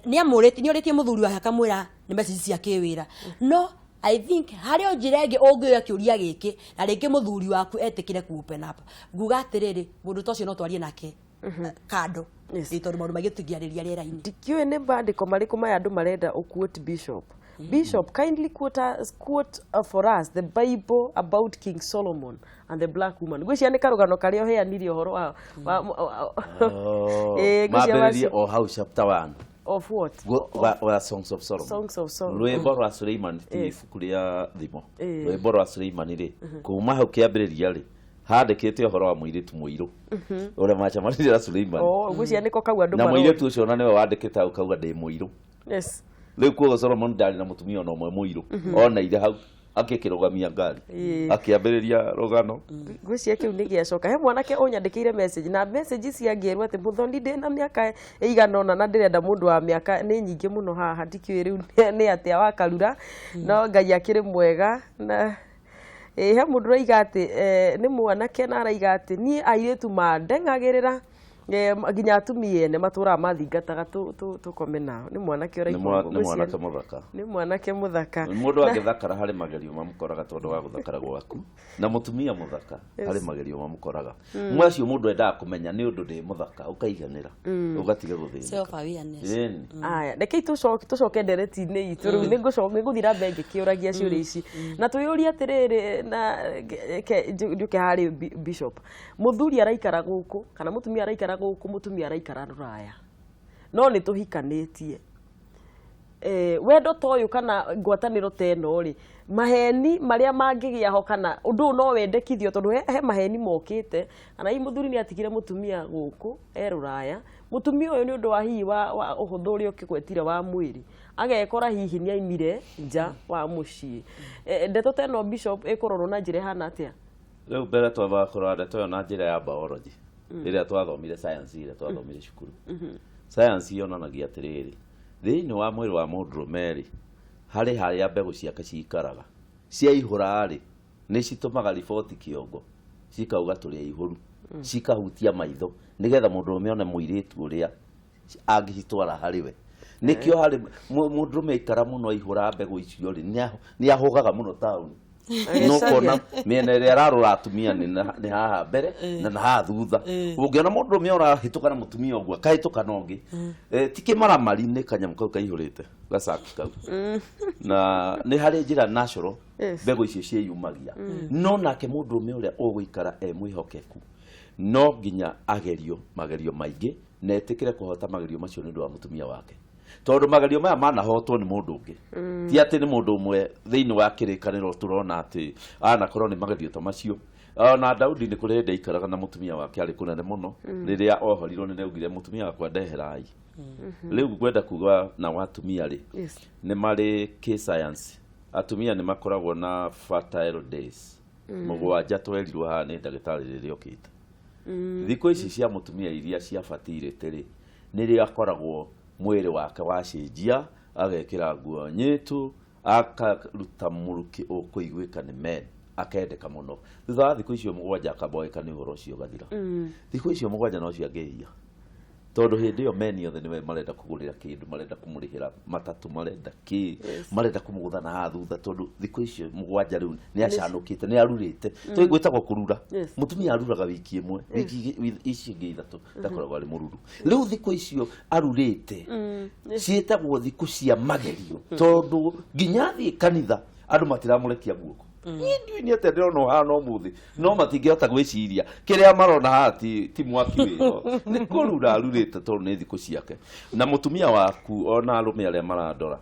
Nĩ amũrĩtie, nĩ ũrĩtie mũthuri wake akamwĩra nĩ message cia kĩwĩra, no I think harĩ o njĩra ĩngĩ ũngĩoya kĩũria gĩkĩ na rĩngĩ mũthuri waku etĩkĩre ku open up. Nguga atĩrĩrĩ, mũndũ ta ũcio no twarie nake kando. Ĩ tondũ maũndũ maingĩ tũtingĩarĩria rĩera-inĩ. Ndikĩũĩ nĩ mandĩko marĩkũ maya andũ marenda ũquote bishop. Bishop, kindly quote us, quote for us the Bible about King Solomon and the black woman. Ngwĩciria nĩ karũgano karĩa ũheanire ũhoro wa ngwĩciria Mambĩrĩrie o hau chapter 1. Of what? Wa Songs of Solomon. Songs of Solomon. Rwĩmbo rwa Suleiman ti ibuku rĩa thimo. Rwĩmbo rwa Suleiman rĩ, kuma hau kĩambĩrĩria rĩ, handĩkĩte ũhoro wa mũirĩtu mũirũ ũrĩa macemanirie na Suleiman. Oh, ngwĩciria nĩko kau andũ Na marona. mũirĩtu ũcio ona nĩwe wandĩkĩte hau kauga ndĩ mũirũ. Rĩu koguo Solomon ndarĩ na mũtumia ona ũmwe mũirũ oneire hau akĩkĩrũgamia ngari akĩambĩrĩria rũgano. Ngwĩciria kĩu nĩ gĩacoka. He mwanake ũnyandĩkĩire message, na message ciangĩrwo atĩ mũthoni ndĩna mĩaka ĩigana ũna na ndĩrenda mũndũ wa mĩaka nĩ nyingĩ mũno haha, ndikĩũĩ rĩu nĩ atĩa wakarura, no Ngai akĩrĩ mwega. Na he mũndũ ũraiga atĩ nĩ mwanake na araiga atĩ niĩ airĩtu mandeng'agĩrĩra, nginya atumia ene matũraga mathingataga tũkome nao. Nĩ mwanake ũraiga ũguo. Nĩ mwanake mũthaka. Nĩ mwanake mũthaka. Mũndũ angĩthakara harĩ magerio mamũkoraga tondũ wa gũthakara gwaku, na mũtumia mũthaka harĩ magerio mamũkoraga. Mwacio mũndũ endaga kũmenya nĩ ũndũ ndĩ mũthaka, ũkaiganĩra, ũgatiga gũthĩnĩka. Self awareness. Ĩni. Aya, rekei tũcoke ndereti-inĩ itũ rĩu. Nĩngũthiĩ na mbere ngĩkĩũragia ciũria ici na twĩyũrie atĩrĩrĩ, na njũke harĩ bishop. Mũthuri araikara gũkũ kana mũtumia araikara gũkũ, mũtumia araikara rũraya, no nĩ tũhikanĩtie. Wendo ta ũyũ kana ngwatanĩro ta ĩno rĩ, maheni marĩa mangĩgĩa ho kana ũndũ ũyũ no wendekithio tondũ he maheni mokĩte, kana hihi mũthuri nĩ atigire mũtumia gũkũ e rũraya, mũtumia ũyũ nĩ ũndũ wa hihi wa ũhũthũ ũrĩa ũkĩgwetire wa mwĩrĩ, agekora hihi nĩ aimire nja wa mũciĩ. Ndeto ta ĩno Bishop ĩkũrorwo na njĩra ĩhana atĩa? Rĩu mbere twambaga kũrora ndeto ĩyo na njĩra ya biology, rĩrĩa twathomire science, ĩrĩa twathomire cukuru. Science yonanagia atĩrĩrĩ, thĩinĩ wa mwĩrĩ wa mũndũrũme rĩ, harĩ harĩa mbegũ ciake cikaraga, ciaihũra rĩ, nĩ citũmaga riboti kĩongo, cikauga tũrĩ aihũru, cikahutia maitho nĩgetha mũndũrũme one mũirĩtu ũrĩa angĩcitwara harĩ we. Nĩkĩo harĩ mũndũrũme aikara mũno aihũra mbegũ icio rĩ, nĩ ahũgaga mũno taũni. No kona mĩena ĩrĩa ararora atumia nĩ haha mbere na haha thutha. Ũngĩona mũndũrũme ũrahĩtũka na mũtumia ũguo akahĩtũka na ũngĩ, ti kĩmaramari, nĩ kanyamũ kau kaihũrĩte gacaki kau. Na nĩ harĩ njĩra natural mbegũ icio ciĩyumagia. No nake mũndũrũme ũrĩa ũgũikara e mwĩhokeku no nginya agerio magerio maingĩ na etĩkĩre kũhota magerio macio nĩ ũndũ wa mũtumia wake, tondũ magerio maya manahotwo nĩ mũndũ ũngĩ, ti atĩ nĩ mũndũ ũmwe thĩinĩ wa kĩrĩkanĩro tũrona atĩ anakorwo nĩ magerio ta macio. Ona Daudi nĩ kũrĩ hĩndĩ aikaraga na mũtumia wake arĩ kũnene mũno, rĩrĩa ohorirwo nĩ augire mũtumia wakwa ndeherai. Rĩu ngwenda kuga na atumia rĩ, nĩ marĩ kĩ science, atumia nĩ makoragwo na fertile days 7 twerirwo haha nĩ ndagĩtarĩ rĩrĩa okĩte. Thikũ ici cia mũtumia iria ciabatirĩte rĩ, nĩrĩo akoragwo mwĩrĩ wake wacenjia, agekĩra nguo nyitu, akaruta mũrukĩ ũkũiguĩka nĩ men, akendeka mũno. Thutha wa thikũ icio 7 akaboeka nĩ ũhoro ũcio ũgathira. Thikũ icio 7 no cio angĩhia, tondũ hĩndĩ ĩyo men othe nĩwe marenda kũgũrĩra kĩndũ, marenda kũmũrĩhĩra matatũ, marenda kĩ, marenda kũmũgũtha na haha thutha, tondũ thikũ icio 7 rĩu nĩ acanũkĩte, nĩ arurĩte. Tũĩ gwĩtagwo kũrura. Mũtumia aruraga wiki ĩmwe, wiki ici ingĩ 3 ndakoragwo arĩ mũruru. Rĩu thikũ icio arurĩte ciĩtagwo thikũ cia magerio, tondũ nginya athiĩ kanitha andũ matiramũrekia guoko. Niĩ ndiũĩ nĩ atĩa ndĩrona ũhana ũmũthĩ, no matingĩhota gwĩciria kĩrĩa marona haha ti mwaki wĩho, nĩ kũrura arurĩte tondũ nĩ thikũ ciake. Na mũtumia waku ona arũme arĩa marandora,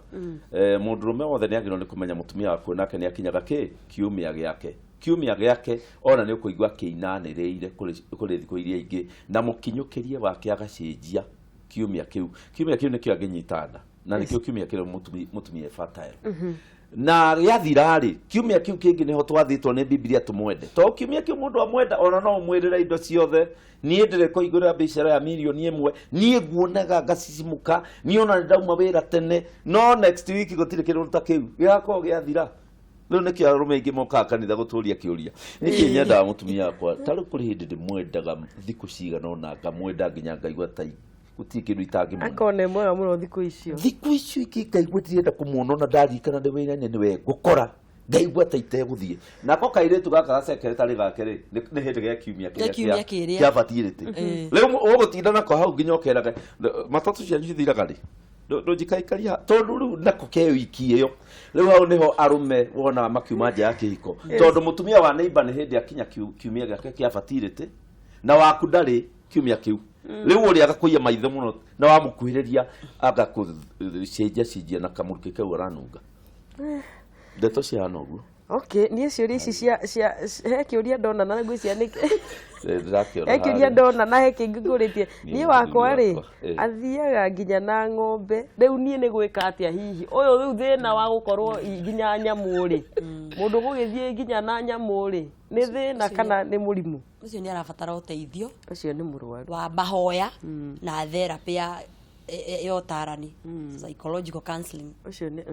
mũndũrũme wothe nĩ agĩrĩirwo nĩ kũmenya mũtumia waku nake nĩ akinyaga kĩ kiumia gĩake. Kiumia gĩake ona nĩ ũkũigua kĩinanĩrĩire kũrĩ thikũ iria ingĩ, na mũkinyũkĩrie wake agacenjia kiumia kĩu. Kiumia kĩu nĩkĩo angĩnyita nda, na nĩkĩo kiumia kĩrĩa mũtumia e fertile. Na gĩathira rĩ, kiumia kĩu kĩngĩ nĩho twathĩtwo nĩ Bibilia tũmwende. To kiumia kĩu mũndũ amwenda, ona no ũmwĩrĩre indo ciothe. Niĩ ndĩrĩ kũigũrĩra biacara ya mirioni 1, niĩ nguonaga ngacicimũka, niĩ ona nĩ ndauma wĩra tene, no next week gũtirĩ kĩndũ ta kĩu gĩgakorwo gĩathira. Rĩu nĩkĩo arũme aingĩ mokaga kanitha gũtũria kĩũria, nĩkĩ nyendaga mũtumia wakwa? Ta rĩu kũrĩ hĩndĩ ndĩmwendaga thikũ cigana ũna, ngamwenda nginya ngaigua ta gũtirĩ kĩndũ itangĩmuona. Akona e mwega mũno thikũ icio. Thikũ icio ingĩ ngaigua ndirenda kũmuona, ona ndarikana ndĩ wĩra-inĩ nĩwe ngũkora, ngaigua ta itegũthiĩ. Nako kairĩtu gaka gacekeretarĩ gake rĩ, nĩ hĩndĩ ge kiumia kĩrĩa Kiumia kĩrĩa. kĩa fertility. Rĩu ũgũtinda nako hau nginya ũkeraga, matatũ cianyu cithiraga rĩ? Ndũnjikaikaria tondũ rĩu nako ke wiki ĩyo. Rĩu hau nĩho arũme wonaga makiuma nja ya kĩhiko, tondũ mũtumia wa neighbor nĩ hĩndĩ akinya kiumia gĩake kĩa fertility, na waku ndarĩ kiumia kĩu. Rĩu ũrĩa agakũiya maitho mũno, na wamũkuhĩrĩria agakũcenjia cenjia na kamũrukĩ kau aranunga. Ndeto cihana ũguo. Okay, niĩ ciũria ici cia he kĩũria ndona na ngwĩciria nĩ Ndĩrakĩona he kĩũria harĩa. ndona na he kĩngĩ ngũrĩtie. Niĩ Niĩ wakwa rĩ, wakwa, athiaga nginya na ng'ombe. Rĩu niĩ nĩ gwĩka atĩa hihi? Ũyũ rĩu thĩna wa gũkorwo nginya nyamũ rĩ, mũndũ gũgĩthiĩ nginya na nyamũ rĩ, nĩ thĩna kana nĩ mũrimũ? Ũcio nĩ arabatara ũteithio. Ũcio nĩ mũrwaru. Wa mahoya na therapy ya ũtarani, psychological counseling. Ũcio nĩ,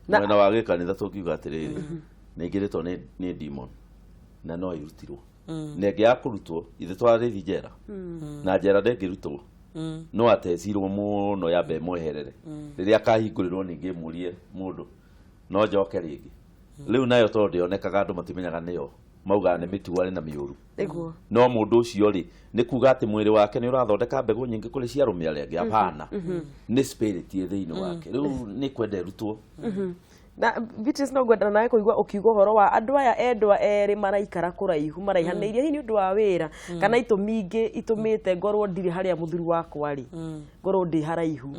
Mwena wa gĩkanitha tũngiuga atĩrĩrĩ, nĩ ingĩrĩtwo nĩ demon na no ĩrutirwo. Na ĩngĩ ya kũrutwo, ithe twarĩthi njera. Na njera ndĩngĩrutwo. No atecirwo mũno yambe ĩmweherere. Rĩrĩa akahingũrĩrwo ningĩ ĩmũrie mũndũ, no njoke rĩngĩ. Rĩu nayo tondũ ndĩonekaga andũ matimenyaga nĩyo, maugaga nĩ mĩtugo arĩ na mĩũru. No mũndũ ũcio rĩ, nĩ kuga atĩ mwĩrĩ wake nĩ ũrathondeka mbegũ nyingĩ kũrĩ cia arũme arĩa angĩ, hapana. Nĩ spirit ĩ thĩinĩ wake. Rĩu nĩ kwenda ĩrutwo. Na Beatrice, no ngwenda nawe kũigua ũkiuga ũhoro wa andũ aya endwa erĩ maraikara kũraihu, maraihanĩirie hihi nĩ ũndũ wa wĩra kana itũmi ingĩ itũmĩte ngorwo ndirĩ harĩa mũthuri wakwa rĩ, ngorwo ndĩ haraihu.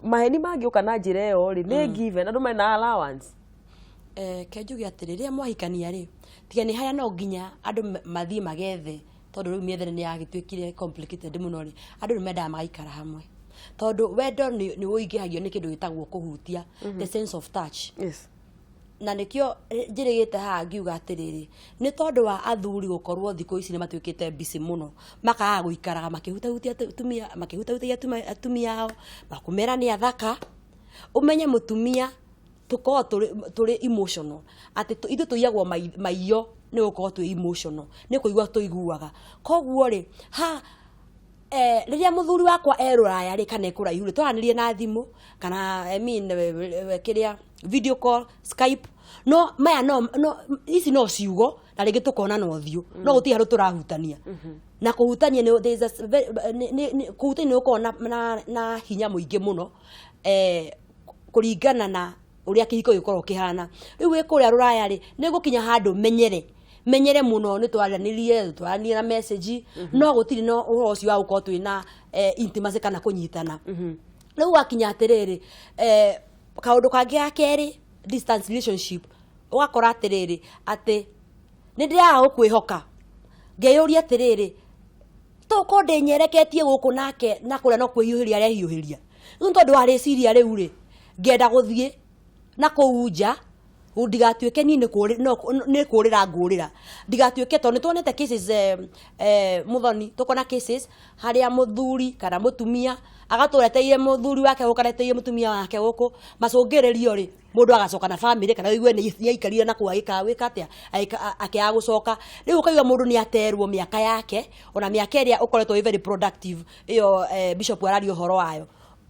Maheni mangĩũka na njĩra ĩyo rĩ, nĩ given andũ mena allowance. Ke njuge atĩ rĩrĩa mwahikania rĩ, tiga nĩ harĩa no nginya andũ mathiĩ magethe, tondũ rĩu mĩethere nĩ yagĩtuĩkire complicated mũno rĩ, andũ nĩ mendaga magaikara hamwe, tondũ wendo nĩ ũingĩhagio nĩ kĩndũ gĩtagwo kũhutia, the sense of touch. Na nĩkĩo njĩrĩgĩte haha ngiuga atĩrĩrĩ, nĩ tondũ wa athuri gũkorwo thikũ ici nĩ matuĩkĩte busy mũno, makaga gũikaraga makĩhutahutia atumia, makĩhutahutagia atumia ao, makũmera nĩ athaka. Ũmenye mũtumia tũkoragwo tũrĩ emotional, atĩ ithuĩ tũiyagwo maiyo nĩ gũkorwo twĩ emotional, nĩ kũigua tũiguaga. Koguo rĩ, ha rĩrĩa mũthuri wakwa e rũraya rĩ, kana e kũraihu rĩ, twaranĩrie na thimũ kana, I mean, kĩrĩa, video call, Skype, no maya no ici no ciugo, na rĩngĩ tũkona na ũthiũ, no gũtirĩ handũ tũrahutania. Na kũhutania nĩ there is a nĩ kũhutania nĩ gũkoragwo na hinya mũingĩ mũno, kũringana na ũrĩa kĩhiko gĩkoragwo kĩhana. Rĩu wĩ kũrĩa rũraya rĩ, nĩ gũkinya handũ menyere menyere mũno, nĩ twaranĩrie, twaranĩrie na message, no gũtirĩ na ũhoro ũcio wa gũkorwo twĩna intimacy kana kũnyitana. Rĩu wakinya atĩrĩrĩ, kaũndũ kangĩ ga kerĩ, distance relationship, ũgakora atĩrĩrĩ, atĩ nĩ ndĩraga gũkwĩhoka, ngeyũria atĩrĩrĩ, tokorwo ndĩnyereketie gũkũ nake na kũrĩa no kwĩhiũhĩria arehiũhĩria. Rĩu tondũ wa rĩciria rĩu rĩ, ngenda gũthiĩ na kũu nja, ndigatuĩke niĩ nĩ kũrĩra ngũrĩra, ndigatuĩke, tondũ nĩ tuonete cases, Muthoni, tũkona cases harĩa mũthuri kana mũtumia agatũra etereire mũthuri wake gũkũ kana etereire mũtumia wake gũkũ, macũngĩrĩrio rĩ, mũndũ agacoka na family, kana ũigue nĩ aikarire na kũu agĩkaga gwĩka atĩa, akĩaga gũcoka. Rĩu ũkaigua mũndũ nĩ aterwo mĩaka yake, ona mĩaka ĩrĩa ũkoretwo wĩ very productive, ĩyo bishop araria ũhoro wayo,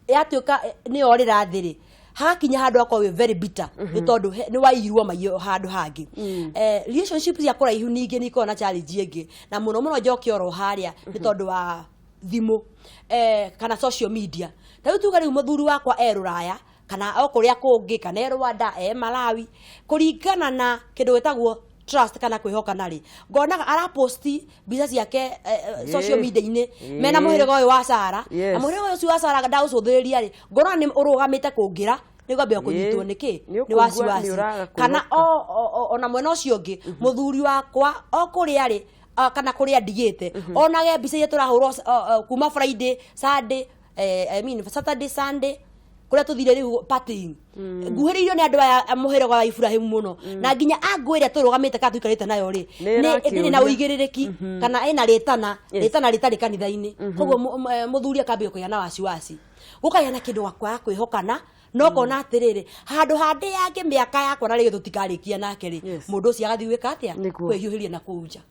yatuĩka nĩ yorĩra thĩ rĩ, hagakinya handũ akorwo wĩ very bitter, nĩ tondũ nĩ waiyirwo maiyo handũ hangĩ. Relationship cia kũraihu ningĩ nĩ ikoragwo na challenge ĩngĩ, na mũno mũno njoke oro harĩa nĩ tondũ wa thimũ, kana social media. Ta rĩu tuge rĩu mũthuri wakwa e rũraya kana o kũrĩa kũngĩ, kana e Rwanda, e Malawi, kũringana na kĩndũ gĩtagwo trust kana kwĩhokana rĩ, ngonaga araposti mbica ciake social media-inĩ mena mũhĩrĩga ũyũ wa Sara. Na mũhĩrĩga ũyũ ũcio wa Sara ndaũcũthĩrĩria rĩ, ngona nĩ ũrũgamĩte kũngĩra, nĩ ngwambia kũnyitwo nĩ kĩ, Nĩ nĩ ũkũigua wasiwasi. nĩ ũraga Kana kwĩhoka. ona mwena ũcio ũngĩ, mũthuri wakwa o kũrĩa rĩ, kana kũrĩa ndigĩte, onage mbica iria tũrahũrwo kuma Friday, Sunday, I mean Saturday, Sunday, kũrĩa tũthire rĩu partying, nguhĩrĩirio nĩ andũ aya mũhĩrĩga wa Ibrahim mũno, na nginya angũ ĩrĩa tũrũgamĩte kana tũikarĩte nayo rĩ, Nĩ ndĩrĩ na ĩrakĩũria. ũigĩrĩrĩki kana ĩna rĩtana rĩtana rĩtarĩ kanitha-inĩ. Koguo mũthuri akambia kũgĩa na wasiwasi, gũkagĩa na kĩndũ gwa kwĩhokana, no kona atĩrĩrĩ, handũ ha ndĩange mĩaka yakwa na rĩngĩ tũtikarĩkia nake rĩ, mũndũ ũcio agathiĩ gwĩka atĩa? Nĩguo. Kwĩhiũhĩria na kũu nja.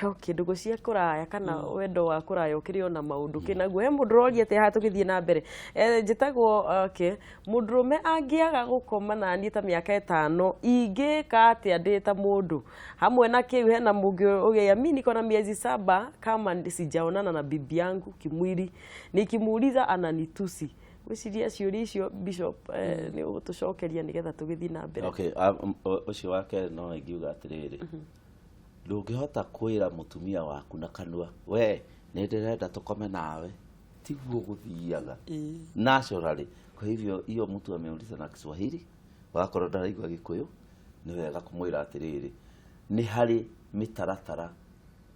Okay, ndũgũ cia kũraya kana wendo wa kũraya ũkĩrĩ ona maũndũ kĩnaguo. He mũndũ ũroria atĩ haha tũgĩthiĩ na mbere, njĩtagwo, okay, mũndũrũme angĩaga gũkoma na niĩ ta mĩaka 5, ingĩka atĩa ndĩ ta mũndũ? Hamwe na kĩu hena mũngĩ ũgĩa, mi niko na miezi 7 kama sijaonana na bibi yangu kimwili, nikimuuliza ananitusi. Gwĩciria ciũria icio, Bishop, nĩ ũgũtũcokeria nĩgetha tũgĩthiĩ na mbere. Okay, ũcio wa kerĩ no ingiuga atĩrĩrĩ, ndũngĩhota kwĩra mũtumia waku na kanua, we nĩ ndĩrenda tũkome nawe, tiguo gũthiaga naturally. Kwa hivyo hiyo mtu ameuliza na Kiswahili, wakorwo ndaraigua Gĩkũyũ, nĩ wega kũmwĩra atĩrĩrĩ, nĩ harĩ mĩtaratara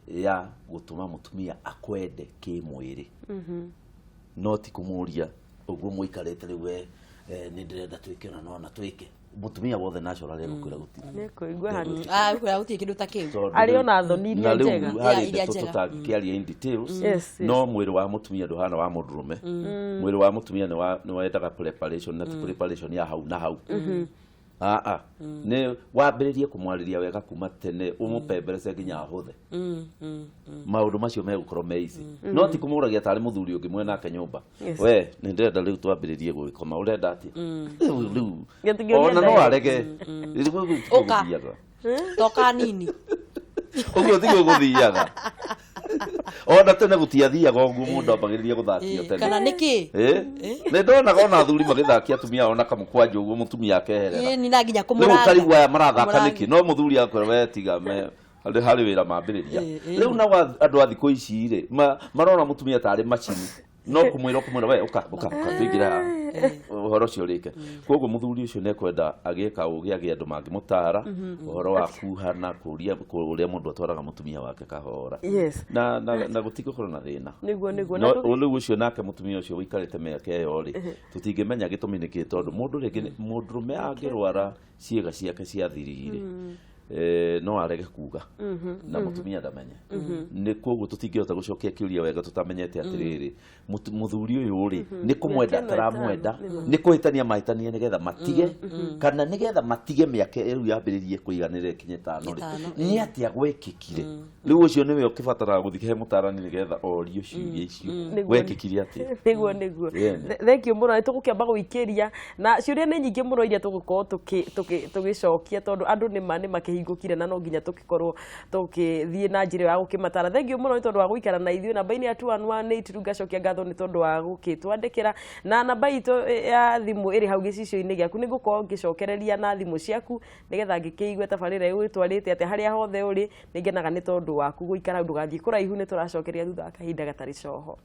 ya gũtũma mũtumia akwende kĩmwĩrĩ, no ti kũmũria ũguo mũikarĩte rĩu, we nĩ ndĩrenda twĩke na no na twĩke. Mũtumia wothe naturally egũkwĩra gũtirĩ. Nĩ kũigua hanini. Ah, kũrĩa gũtirĩ kĩndũ ta kĩu. Tondũ Arĩ rĩu- ona thoni iria na rĩu njega. harĩ Yeah, iria ndeto njega. tũtangĩkĩaria in details, no mwĩrĩ wa mũtumia ndũhana wa mũndũrũme. Mwĩrĩ wa mũtumia nĩ wendaga preparation, na ti preparation ya hau na hau. Aa, nĩ wambĩrĩrie kũmwarĩria wega kuma tene, ũmũpemberece nginya ahũthe, maũndũ macio megũkorwo me easy, no ti kũmũragia tarĩ mũthuri ũngĩ mwenake nyũmba, we nĩ ndĩrenda rĩu twambĩrĩrie gwĩkoma, ũrenda atĩa rĩu? Gĩtingĩũria Ona no direct. arege. Rĩu ũguo tiguo Ũka. gũthiaga. Toka nini. Ũguo tiguo gũthiaga. Ona tene gũtiathiaga ũguo, mũndũ ambagĩrĩria gũthakio tene. Kana nĩkĩ? Nĩ ndonaga ona athuri magĩthakia atumia ao na kamũkwanjũ ũguo, mũtumia akeherera. Ĩ, ni na nginya Rĩu kũmũranga. ũkarigwo aya marathaka Kũmũranga. nĩkĩ, no mũthuri akwĩra we tiga me harĩ wĩra mambĩrĩria. Rĩu nao andũ a thikũ ici rĩ, marona mũtumia tarĩ macini, no kũmwĩra ũkũmwĩra we ũka ũka ũka tũingĩre haha, ũhoro ũcio ũrĩke. Koguo mũthuri ũcio nĩ ekwenda agĩe kaũgĩ, agĩe andũ mangĩmũtara ũhoro wa kuhana kũria ũrĩa mũndũ atwaraga mũtumia wake kahora na gũtigũkorwo na thĩna. Nĩguo. No rĩu ũcio nake mũtumia ũcio ũikarĩte mĩaka ĩyo rĩ, tũtingĩmenya gĩtũmi nĩkĩ, tondũ mũndũ rĩngĩ mũndũrũme angĩrwara ciĩga ciake cia thiri rĩ, no arege kuga na mũtumia ndamenye. Nĩ koguo tũtingĩhota gũcokia kĩũria wega tũtamenyete atĩrĩrĩ, mũthuri ũyũ rĩ, nĩ kũmwenda Mĩaka ĩno taramwenda, ĩtano, nĩ kũhĩtania mahĩtania nĩgetha matige, kana nĩgetha matige mĩaka ĩrĩu yambĩrĩrie kũiganĩra ĩkinye 5 rĩ, Ĩtano, nĩ atĩa gwekĩkire? Rĩu ũcio nĩwe ũkĩbataraga gũthiĩ he mũtarani nĩgetha orio ciũria icio, gwekĩkire atĩa. Nĩguo. Yeah. Thank you mũno. Nĩ tũgũkĩamba gũikĩria na ciũria nĩ nyingĩ mũno iria tũgũkorwo tũgĩcokia, tondũ andũ nĩma nĩ makĩhingũkire na no nginya tũgĩkorwo tũgĩthiĩ na njĩra ĩyo ya gũkĩmatara. Thank you mũno nĩ tondũ wa gũikara na ithuĩ namba-inĩ ya 2118. Rĩu ngacokia ngatho nĩ tondũ wa gũkĩtwandĩkĩra, na namba itũ ya thimũ ĩrĩ hau gĩcicio-inĩ gĩaku. Nĩ ngũkorwo ngĩcokereria na thimũ ciaku nĩgetha ngĩkĩigue tabarĩra ĩgũgĩtwarĩte atĩa harĩa hothe ũrĩ. Nĩ ngenaga nĩ tondũ waku gũikara hau, ndũgathiĩ kũraihu, nĩ tũracokeria thutha wa kahinda gatarĩ coho.